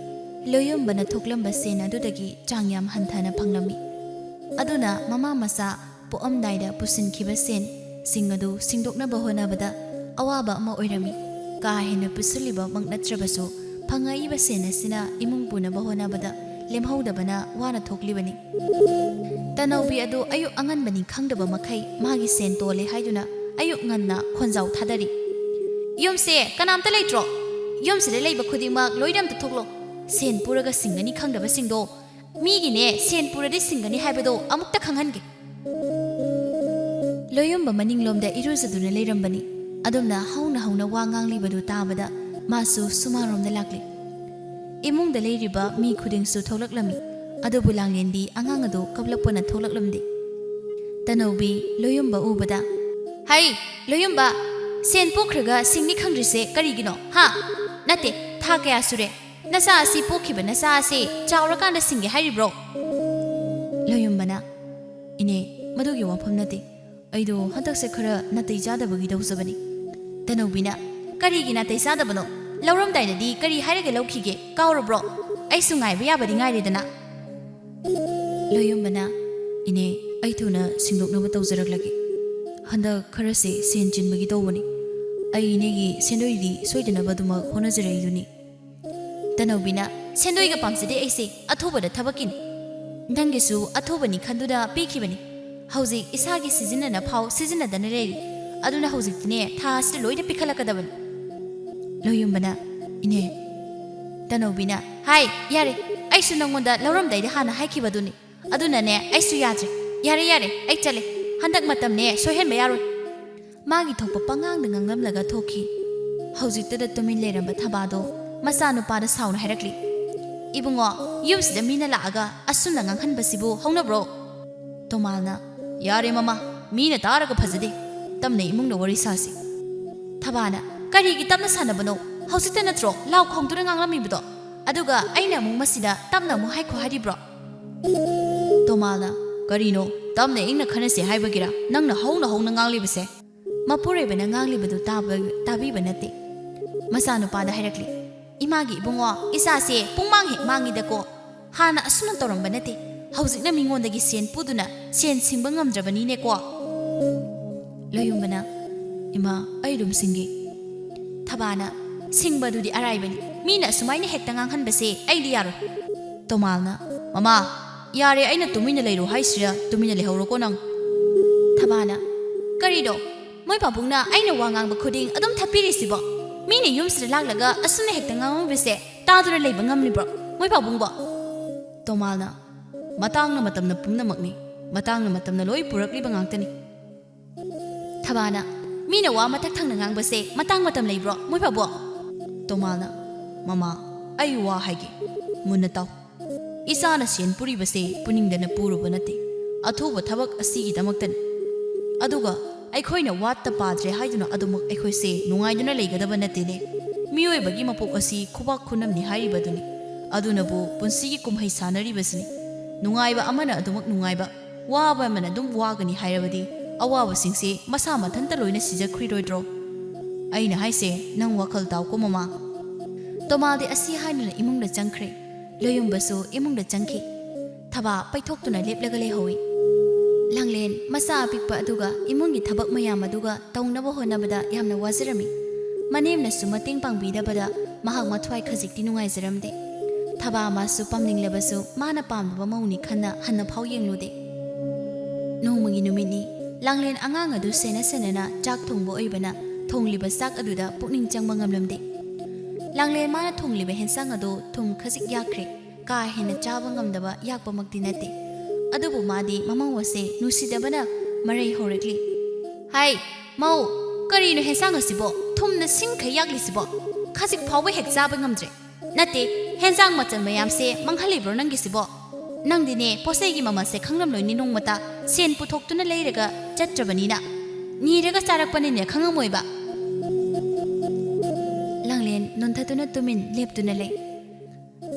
ꯂꯣꯌꯨꯝꯕꯅ ꯊꯣꯛꯂꯝꯕ ꯁꯦꯟ ꯑꯗꯨꯗꯒꯤ ꯆꯥꯡ ꯌꯥꯝ ꯍꯟꯊꯅ ꯐꯪꯂꯝꯃꯤ꯫ ꯑꯗꯨꯅ ꯃꯃꯥ ꯃꯆꯥ ꯄꯣꯛꯑꯝꯗꯥꯏꯗ ꯄꯨꯁꯤꯟꯈꯤꯕ ꯁꯦꯟꯁꯤꯡ ꯑꯗꯨ ꯁꯤꯡꯗꯣꯛꯅꯕ ꯍꯣꯠꯅꯕꯗ ꯑꯋꯥꯕ ꯑꯃ ꯑꯣꯏꯔꯝꯃꯤ꯫ ꯀꯥ ꯍꯦꯟꯅ ꯄꯨꯁꯤꯜꯂꯤꯕꯃꯛ ꯅꯠꯇ꯭ꯔꯕꯁꯨ, ꯐꯪꯉꯛꯏꯕ ꯁꯦꯟ ꯑꯁꯤꯅ ꯏꯃꯨꯡ ꯄꯨꯅꯕ ꯍꯣꯠꯅꯕꯗ ꯂꯦꯝꯍꯧꯗꯕꯅ ꯋꯥꯅ ꯊꯣꯛꯂꯤꯕꯅꯤ꯫ ꯇꯅꯧꯕꯤ ꯑꯗꯨ ꯑꯌꯨꯛ ꯑꯉꯟꯕꯅꯤ ꯈꯪꯗꯕ ꯃꯈꯩ ꯃꯥꯒꯤ ꯁꯦꯟ ꯇꯣꯜꯂꯦ ꯍꯥꯏꯗꯨꯅ ꯑꯌꯨꯛ ꯉꯟꯅ ꯈꯣꯟꯖꯥꯎ ꯊꯥꯗꯔꯤ꯫ "ꯌꯨꯝꯁꯦ ꯀꯅꯥꯝꯇ ꯂꯩꯇ꯭ꯔꯣ? ꯌꯨꯝꯁꯤꯗ ꯂꯩꯕ ꯈꯨꯗꯤꯡꯃꯛ ꯂꯣꯏꯅ ꯑꯝꯇ ꯊꯣꯛꯂꯣ꯫ ꯁꯦꯟ ꯄꯨꯔꯒ ꯁꯤꯡꯒꯅꯤ ꯈꯪꯗꯕꯁꯤꯡꯗꯣ, ꯃꯤꯒꯤꯅꯦ, ꯁꯦꯟ ꯄꯨꯔꯗꯤ ꯁꯤꯡꯒꯅꯤ ꯍꯥꯏꯕꯗꯣ ꯑꯃꯨꯛꯇ ꯈꯪꯍꯟꯒꯦ꯫" ꯂꯣꯌꯨꯝꯕ ꯃꯅꯤꯡꯂꯣꯝꯗ ꯏꯔꯨꯖꯗꯨꯅ ꯂꯩꯔꯝꯕꯅꯤ꯫ ꯑꯗꯨꯝꯅ ꯍꯧꯅ ꯍꯧꯅ ꯋꯥ ꯉꯥꯡꯂꯤꯕꯗꯨ ꯇꯥꯕꯗ ꯃꯥꯁꯨ ꯁꯨꯃꯥꯡꯂꯣꯝꯗ ꯂꯥꯛꯂꯤ꯫ ꯏꯃꯨꯡꯗ ꯂꯩꯔꯤꯕ ꯃꯤ ꯈꯨꯗꯤꯡꯁꯨ ꯊꯣꯛꯂꯛꯂꯝꯃꯤ, ꯑꯗꯨꯕꯨ ꯂꯥꯡꯂꯦꯟꯗꯤ ꯑꯉꯥꯡ ꯑꯗꯨ ꯀꯞꯂꯛꯄꯅ ꯊꯣꯛꯂꯛꯂꯝꯗꯦ꯫ ꯇꯅꯧꯕꯤ ꯂꯣꯌꯨꯝꯕ ꯎꯕꯗ, "ꯍꯩ, ꯂꯣꯌꯨꯝꯕ, ꯁꯦꯟ ꯄꯣꯛꯈ꯭ꯔꯒ ꯁꯤꯡꯅꯤ ꯈꯪꯗ꯭ꯔꯤꯁꯦ ꯀꯔꯤꯒꯤꯅꯣ, ꯍꯥ? ꯅꯠꯇꯦ, ꯊꯥ ꯀꯌꯥ ꯁꯨꯔꯦ? ꯅꯆꯥ ꯑꯁꯤ ꯄꯣꯛꯈꯤꯕ ꯅꯆꯥ ꯑꯁꯤ ꯆꯥꯎꯔꯀꯥꯟꯗ ꯁꯤꯡꯒꯦ ꯍꯥꯏꯔꯤꯕ꯭ꯔꯣ?" ꯂꯣꯌꯨꯝꯕꯅ, "ꯏꯅꯦ, ꯃꯗꯨꯒꯤ ꯋꯥꯐꯝ ꯅꯠꯇꯦ꯫ ꯑꯩꯗꯣ ꯍꯟꯗꯛꯁꯦ ꯈꯔ ꯅꯥꯇꯩ ꯆꯥꯗꯕꯒꯤ ꯇꯧꯖꯕꯅꯤ꯫" ꯇꯅꯧꯕꯤꯅ, "ꯀꯔꯤꯒꯤ ꯅꯥꯇꯩ ꯆꯥꯗꯕꯅꯣ? ꯂꯧꯔꯝꯗꯥꯏꯗꯗꯤ ꯀꯔꯤ ꯍꯥꯏꯔꯒ ꯂꯧꯈꯤꯒꯦ? ꯀꯥꯎꯔꯕ꯭ꯔꯣ? ꯑꯩꯁꯨ ꯉꯥꯏꯕ ꯌꯥꯕꯗꯤ ꯉꯥꯏꯔꯦꯗꯅ꯫ ꯂꯣꯌꯨꯝꯕꯅ, "ꯏꯅꯦ, ꯑꯩ ꯊꯨꯅ ꯁꯤꯡꯗꯣꯛꯅꯕ ꯇꯧꯖꯔꯛꯂꯒꯦ꯫ ꯍꯟꯗꯛ ꯈꯔꯁꯦ ꯁꯦꯟ ꯆꯤꯟꯕꯒꯤ ꯇꯧꯕꯅꯤ꯫ ꯑꯩ ꯏꯅꯦꯒꯤ ꯁꯦꯟꯗꯣꯏꯗꯤ ꯁꯣꯏꯗꯅꯕ ꯑꯗꯨꯃꯛ ꯍꯣꯠꯅꯖꯔꯛꯏꯗꯨꯅꯤ꯫" ꯇꯅꯧꯕꯤꯅ, "ꯁꯦꯟꯗꯣꯏꯒ ꯄꯥꯝꯖꯗꯦ ꯑꯩꯁꯦ, ꯑꯊꯨꯕꯗ ꯊꯕꯛꯀꯤꯅꯤ꯫ ꯅꯪꯒꯤꯁꯨ ꯑꯊꯨꯕꯅꯤ ꯈꯟꯗꯨꯅ ꯄꯤꯈꯤꯕꯅꯤ꯫ ꯍꯧꯖꯤꯛ ꯏꯁꯥꯒꯤ ꯁꯤꯖꯤꯟꯅꯅ ꯐꯥꯎ ꯁꯤꯖꯤꯟꯅꯗꯅ ꯂꯩꯔꯤ꯫ ꯑꯗꯨꯅ ꯍꯧꯖꯤꯛꯇꯤꯅꯦ, ꯊꯥ ꯑꯁꯤꯗ ꯂꯣꯏꯅ ꯄꯤꯈꯠꯂꯛꯀꯗꯕꯅꯤ꯫" ꯂꯣꯌꯨꯝꯕꯅ, "ꯏꯅꯦ꯫" ꯇꯅꯧꯕꯤꯅ, "ꯍꯥꯏ, ꯌꯥꯔꯦ꯫ ꯑꯩꯁꯨ ꯅꯪꯉꯣꯟꯗ ꯂꯧꯔꯝꯗꯥꯏꯗ ꯍꯥꯟꯅ ꯍꯥꯏꯈꯤꯕꯗꯨꯅꯤ꯫ ꯑꯗꯨꯅꯅꯦ, ꯑꯩꯁꯨ ꯌꯥꯗ꯭ꯔꯦ꯫ ꯌꯥꯔꯦ, ꯌꯥꯔꯦ, ꯑꯩ ꯆꯠꯂꯦ꯫ ꯍꯟꯗꯛ ꯃꯇꯝꯅꯦ, ꯁꯣꯏꯍꯟꯕ ꯌꯥꯔꯣꯏ꯫" ꯃꯥꯒꯤ ꯊꯣꯛꯄ ꯄꯉꯥꯡꯗ ꯉꯥꯡꯂꯝꯂꯒ ꯊꯣꯛꯈꯤ꯫ ꯍꯧꯖꯤꯛꯇꯗ ꯇꯨꯃꯤꯟ ꯂꯩꯔꯝꯕ ꯊꯕꯥꯗꯣ ꯃꯆꯥꯅꯨꯄꯥꯗ ꯁꯥꯎꯅ ꯍꯥꯏꯔꯛꯂꯤ, "ꯏꯕꯨꯡꯉꯣ, ꯌꯨꯝꯁꯤꯗ ꯃꯤꯅ ꯂꯥꯛꯑꯒ ꯑꯁꯨꯝꯅ ꯉꯥꯡꯍꯟꯕꯁꯤꯕꯨ ꯍꯧꯅꯕ꯭ꯔꯣ?" ꯇꯣꯃꯥꯜꯅ, "ꯌꯥꯔꯦ ꯃꯃꯥ, ꯃꯤꯅ ꯇꯥꯔꯒ ꯐꯖꯗꯦ꯫ ꯇꯞꯅ ꯏꯃꯨꯡꯗ ꯋꯥꯔꯤ ꯁꯥꯁꯤ꯫" ꯊꯕꯥꯅ, "ꯀꯔꯤꯒꯤ ꯇꯞꯅ ꯁꯥꯟꯅꯕꯅꯣ? ꯍꯧꯖꯤꯛꯇ ꯅꯠꯇ꯭ꯔꯣ ꯂꯥꯎ ꯈꯣꯡꯗꯨꯅ ꯉꯥꯡꯂꯝꯃꯤꯕꯗꯣ? ꯑꯗꯨꯒ ꯑꯩꯅ ꯑꯃꯨꯛ ꯃꯁꯤꯗ ꯇꯞꯅ ꯑꯃꯨꯛ ꯍꯥꯏꯈꯣ ꯍꯥꯏꯔꯤꯕ꯭ꯔꯣ?" ꯇꯣꯃꯥꯜꯅ, "ꯀꯔꯤꯅꯣ? ꯇꯞꯅ ꯏꯪꯅ ꯈꯟꯅꯁꯤ ꯍꯥꯏꯕꯒꯤꯔ ꯅꯪꯅ ꯍꯧꯅ ꯍꯧꯅ ꯉꯥꯡꯂꯤꯕꯁꯦ?" ꯃꯄꯨꯔꯣꯏꯕꯅ ꯉꯥꯡꯂꯤꯕꯗꯨ ꯇꯥꯕ, ꯇꯥꯕꯤꯕ ꯅꯠꯇꯦ꯫ ꯃꯆꯥꯅꯨꯄꯥꯗ ꯍꯥꯏꯔꯛꯂꯤ, "ꯏꯃꯥꯒꯤ ꯏꯕꯨꯡꯉꯣ, ꯏꯆꯥꯁꯦ ꯄꯨꯡꯃꯥꯡ ꯍꯦꯛ ꯃꯥꯡꯉꯤꯗꯀꯣ꯫ ꯍꯥꯟꯅ ꯑꯁꯨꯝꯅ ꯇꯧꯔꯝꯕ ꯅꯠꯇꯦ꯫ ꯍꯧꯖꯤꯛꯅ ꯃꯤꯉꯣꯟꯗꯒꯤ ꯁꯦꯟ ꯄꯨꯗꯨꯅ ꯁꯦꯟ ꯁꯤꯡꯕ ꯉꯝꯗ꯭ꯔꯕꯅꯤꯅꯦꯀꯣ꯫" ꯂꯣꯌꯨꯝꯕꯅ, "ꯏꯃꯥ, ꯑꯩ ꯑꯗꯨꯝ ꯁꯤꯡꯒꯦ꯫" ꯊꯕꯥꯅ, "ꯁꯤꯡꯕꯗꯨꯗꯤ ꯑꯔꯥꯏꯕꯅꯤ꯫ ꯃꯤꯅ ꯑꯁꯨꯃꯥꯏꯅ ꯍꯦꯛꯇ ꯉꯥꯡꯍꯟꯕꯁꯦ ꯑꯩꯗꯤ ꯌꯥꯔꯣꯏ꯫" ꯇꯣꯃꯥꯜꯅ, "ꯃꯃꯥ, ꯌꯥꯔꯦ, ꯑꯩꯅ ꯇꯨꯃꯤꯟꯅ ꯂꯩꯔꯣ ꯍꯥꯏꯁꯤꯔꯥ? ꯇꯨꯃꯤꯟꯅ ꯂꯩꯍꯧꯔꯣꯀꯣ ꯅꯪ꯫" ꯊꯕꯥꯅ, "ꯀꯔꯤꯅꯣ? ꯃꯣꯏ ꯄꯥꯕꯨꯡꯅ ꯑꯩꯅ ꯋꯥ ꯉꯥꯡꯕ ꯈꯨꯗꯤꯡ ꯑꯗꯨꯝ ꯊꯠꯄꯤꯔꯤꯁꯤꯕꯣ? ꯃꯤꯅ ꯌꯨꯝꯁꯤꯗ ꯂꯥꯛꯂꯒ ꯑꯁꯨꯝꯅ ꯍꯦꯛꯇ ꯉꯥꯡꯉꯝꯕꯁꯦ ꯇꯥꯗꯨꯅ ꯂꯩꯕ ꯉꯝꯂꯤꯕ꯭ꯔꯣ, ꯃꯣꯏ ꯄꯥꯕꯨꯡꯕꯣ?" ꯇꯣꯃꯥꯜꯅ, "ꯃꯇꯥꯡꯅ ꯃꯇꯝꯅ ꯄꯨꯝꯅꯃꯛꯅꯤ꯫ ꯃꯇꯥꯡꯅ ꯃꯇꯝꯅ ꯂꯣꯏ ꯄꯨꯔꯛꯂꯤꯕ ꯉꯥꯛꯇꯅꯤ꯫" ꯊꯕꯥꯅ, "ꯃꯤꯅ ꯋꯥ ꯃꯊꯛ ꯊꯪꯅ ꯉꯥꯡꯕꯁꯦ ꯃꯇꯥꯡ ꯃꯇꯝ ꯂꯩꯕ꯭ꯔꯣ, ꯃꯣꯏ ꯄꯥꯕꯨꯡ?" ꯇꯣꯃꯥꯜꯅ, "ꯃꯃꯥ, ꯑꯩ ꯋꯥ ꯍꯥꯏꯒꯦ, ꯃꯨꯟꯅ ꯇꯥꯎ꯫ ꯏꯆꯥꯅ ꯁꯦꯟ ꯄꯨꯔꯤꯕꯁꯦ ꯄꯨꯅꯤꯡꯗꯅ ꯄꯨꯔꯨꯕ ꯅꯠꯇꯦ꯫ ꯑꯊꯨꯕ ꯊꯕꯛ ꯑꯁꯤꯒꯤꯗꯃꯛꯇꯅꯤ꯫ ꯑꯗꯨꯒ ꯑꯩꯈꯣꯏꯅ ꯋꯥꯠꯇ ꯄꯥꯗ꯭ꯔꯦ ꯍꯥꯏꯗꯨꯅ ꯑꯗꯨꯃꯛ ꯑꯩꯈꯣꯏꯁꯦ ꯅꯨꯡꯉꯥꯏꯗꯨꯅ ꯂꯩꯒꯗꯕ ꯅꯠꯇꯦꯅꯦ꯫ ꯃꯤꯑꯣꯏꯕꯒꯤ ꯃꯄꯣꯛ ꯑꯁꯤ ꯈꯨꯕꯥꯛ ꯈꯨꯅꯝꯅꯤ ꯍꯥꯏꯔꯤꯕꯗꯨꯅꯤ꯫ ꯑꯗꯨꯅꯕꯨ ꯄꯨꯟꯁꯤꯒꯤ ꯀꯨꯝꯍꯩ ꯁꯥꯟꯅꯔꯤꯕꯁꯤꯅꯤ꯫ ꯅꯨꯡꯉꯥꯏꯕ ꯑꯃꯅ ꯑꯗꯨꯃꯛ ꯅꯨꯡꯉꯥꯏꯕ, ꯋꯥꯕ ꯑꯃꯅ ꯑꯗꯨꯝ ꯋꯥꯒꯅꯤ ꯍꯥꯏꯔꯕꯗꯤ ꯑꯋꯥꯕꯁꯤꯡꯁꯦ ꯃꯁꯥ ꯃꯊꯟꯇ ꯂꯣꯏꯅ ꯁꯤꯖꯈ꯭ꯔꯤꯔꯣꯏꯗ꯭ꯔꯣ?" "ꯑꯩꯅ ꯍꯥꯏꯁꯦ ꯅꯪ ꯋꯥꯈꯜ ꯇꯥꯎꯀꯣ, ꯃꯃꯥ꯫" ꯇꯣꯃꯥꯜꯗꯤ ꯑꯁꯤ ꯍꯥꯏꯗꯨꯅ ꯏꯃꯨꯡꯗ ꯆꯪꯈ꯭ꯔꯦ꯫ ꯂꯣꯌꯨꯝꯕꯁꯨ ꯏꯃꯨꯡꯗ ꯆꯪꯈꯤ꯫ ꯊꯕꯥ ꯄꯩꯊꯣꯛꯇꯨꯅ ꯂꯦꯞꯂꯒ ꯂꯩꯍꯧꯏ꯫ ꯂꯥꯡꯂꯦꯟ ꯃꯆꯥ ꯑꯄꯤꯛꯄ ꯑꯗꯨꯒ ꯏꯃꯨꯡꯒꯤ ꯊꯕꯛ ꯃꯌꯥꯝ ꯑꯗꯨꯒ ꯇꯧꯅꯕ ꯍꯣꯠꯅꯕꯗ ꯌꯥꯝꯅ ꯋꯥꯖꯔꯝꯃꯤ꯫ ꯃꯅꯦꯝꯅꯁꯨ ꯃꯇꯦꯡ ꯄꯥꯡꯕꯤꯗꯕꯗ ꯃꯍꯥꯛ ꯃꯊ꯭ꯋꯥꯏ ꯈꯖꯤꯛꯇꯤ ꯅꯨꯡꯉꯥꯏꯖꯔꯝꯗꯦ꯫ ꯊꯕꯥ ꯃꯥꯁꯨ ꯄꯥꯝꯅꯤꯡꯂꯕꯁꯨ ꯃꯥꯅ ꯄꯥꯝꯗꯕ ꯃꯧꯅꯤ ꯈꯟꯅ ꯍꯟꯅ ꯐꯥꯎ ꯌꯦꯡꯂꯨꯗꯦ꯫ ꯅꯣꯡꯃꯒꯤ ꯅꯨꯃꯤꯠꯅꯤ꯫ ꯂꯥꯡꯂꯦꯟ ꯑꯉꯥꯡ ꯑꯗꯨ ꯁꯦꯟꯅ ꯁꯦꯟꯅꯅ ꯆꯥꯛ ꯊꯣꯡꯕ ꯑꯣꯏꯕꯅ ꯊꯣꯡꯂꯤꯕ ꯆꯥꯛ ꯑꯗꯨꯗ ꯄꯨꯛꯅꯤꯡ ꯆꯪꯕ ꯉꯝꯂꯝꯗꯦ꯫ ꯂꯥꯡꯂꯦꯟ ꯃꯥꯅ ꯊꯣꯡꯂꯤꯕ ꯍꯦꯟꯁꯥꯡ ꯑꯗꯨ ꯊꯨꯝ ꯈꯖꯤꯛ ꯌꯥꯛꯈ꯭ꯔꯦ꯫ ꯀꯥ ꯍꯦꯟꯅ ꯆꯥꯕ ꯉꯝꯗꯕ ꯌꯥꯛꯄꯃꯛꯇꯤ ꯅꯠꯇꯦ꯫ ꯑꯗꯨꯕꯨ ꯃꯥꯗꯤ ꯃꯃꯧ ꯑꯁꯦ ꯅꯨꯡꯁꯤꯗꯕꯅ ꯃꯔꯩ ꯍꯧꯔꯛꯂꯤ꯫ "ꯍꯥꯏ, ꯃꯧ, ꯀꯔꯤꯅꯣ ꯍꯦꯟꯁꯥꯡ ꯑꯁꯤꯕꯣ ꯊꯨꯝꯅ ꯁꯤꯡꯈꯩ ꯌꯥꯛꯂꯤꯁꯤꯕꯣ? ꯈꯖꯤꯛ ꯐꯥꯎꯕ ꯍꯦꯛ ꯆꯥꯕ ꯉꯝꯗ꯭ꯔꯦ꯫ ꯅꯠꯇꯦ, ꯍꯦꯟꯖꯥꯡ ꯃꯆꯜ ꯃꯌꯥꯝꯁꯦ ꯃꯥꯡꯍꯜꯂꯤꯕ꯭ꯔꯣ ꯅꯪꯒꯤꯁꯤꯕꯣ? ꯅꯪꯗꯤꯅꯦ ꯄꯣꯠꯆꯩꯒꯤ ꯃꯃꯜꯁꯦ ꯈꯪꯂꯝꯂꯣꯏꯅꯦ ꯅꯣꯡꯃꯇ꯫ ꯁꯦꯟ ꯄꯨꯊꯣꯛꯇꯨꯅ ꯂꯩꯔꯒ ꯆꯠꯇ꯭ꯔꯕꯅꯤꯅ꯫ ꯅꯤꯔꯒ ꯆꯥꯔꯛꯄꯅꯤꯅꯦ ꯈꯪꯉꯝꯃꯣꯏꯕ꯫" ꯂꯥꯡꯂꯦꯟ ꯅꯣꯟꯊꯗꯨꯅ ꯇꯨꯃꯤꯟ ꯂꯦꯞꯇꯨꯅ ꯂꯩ꯫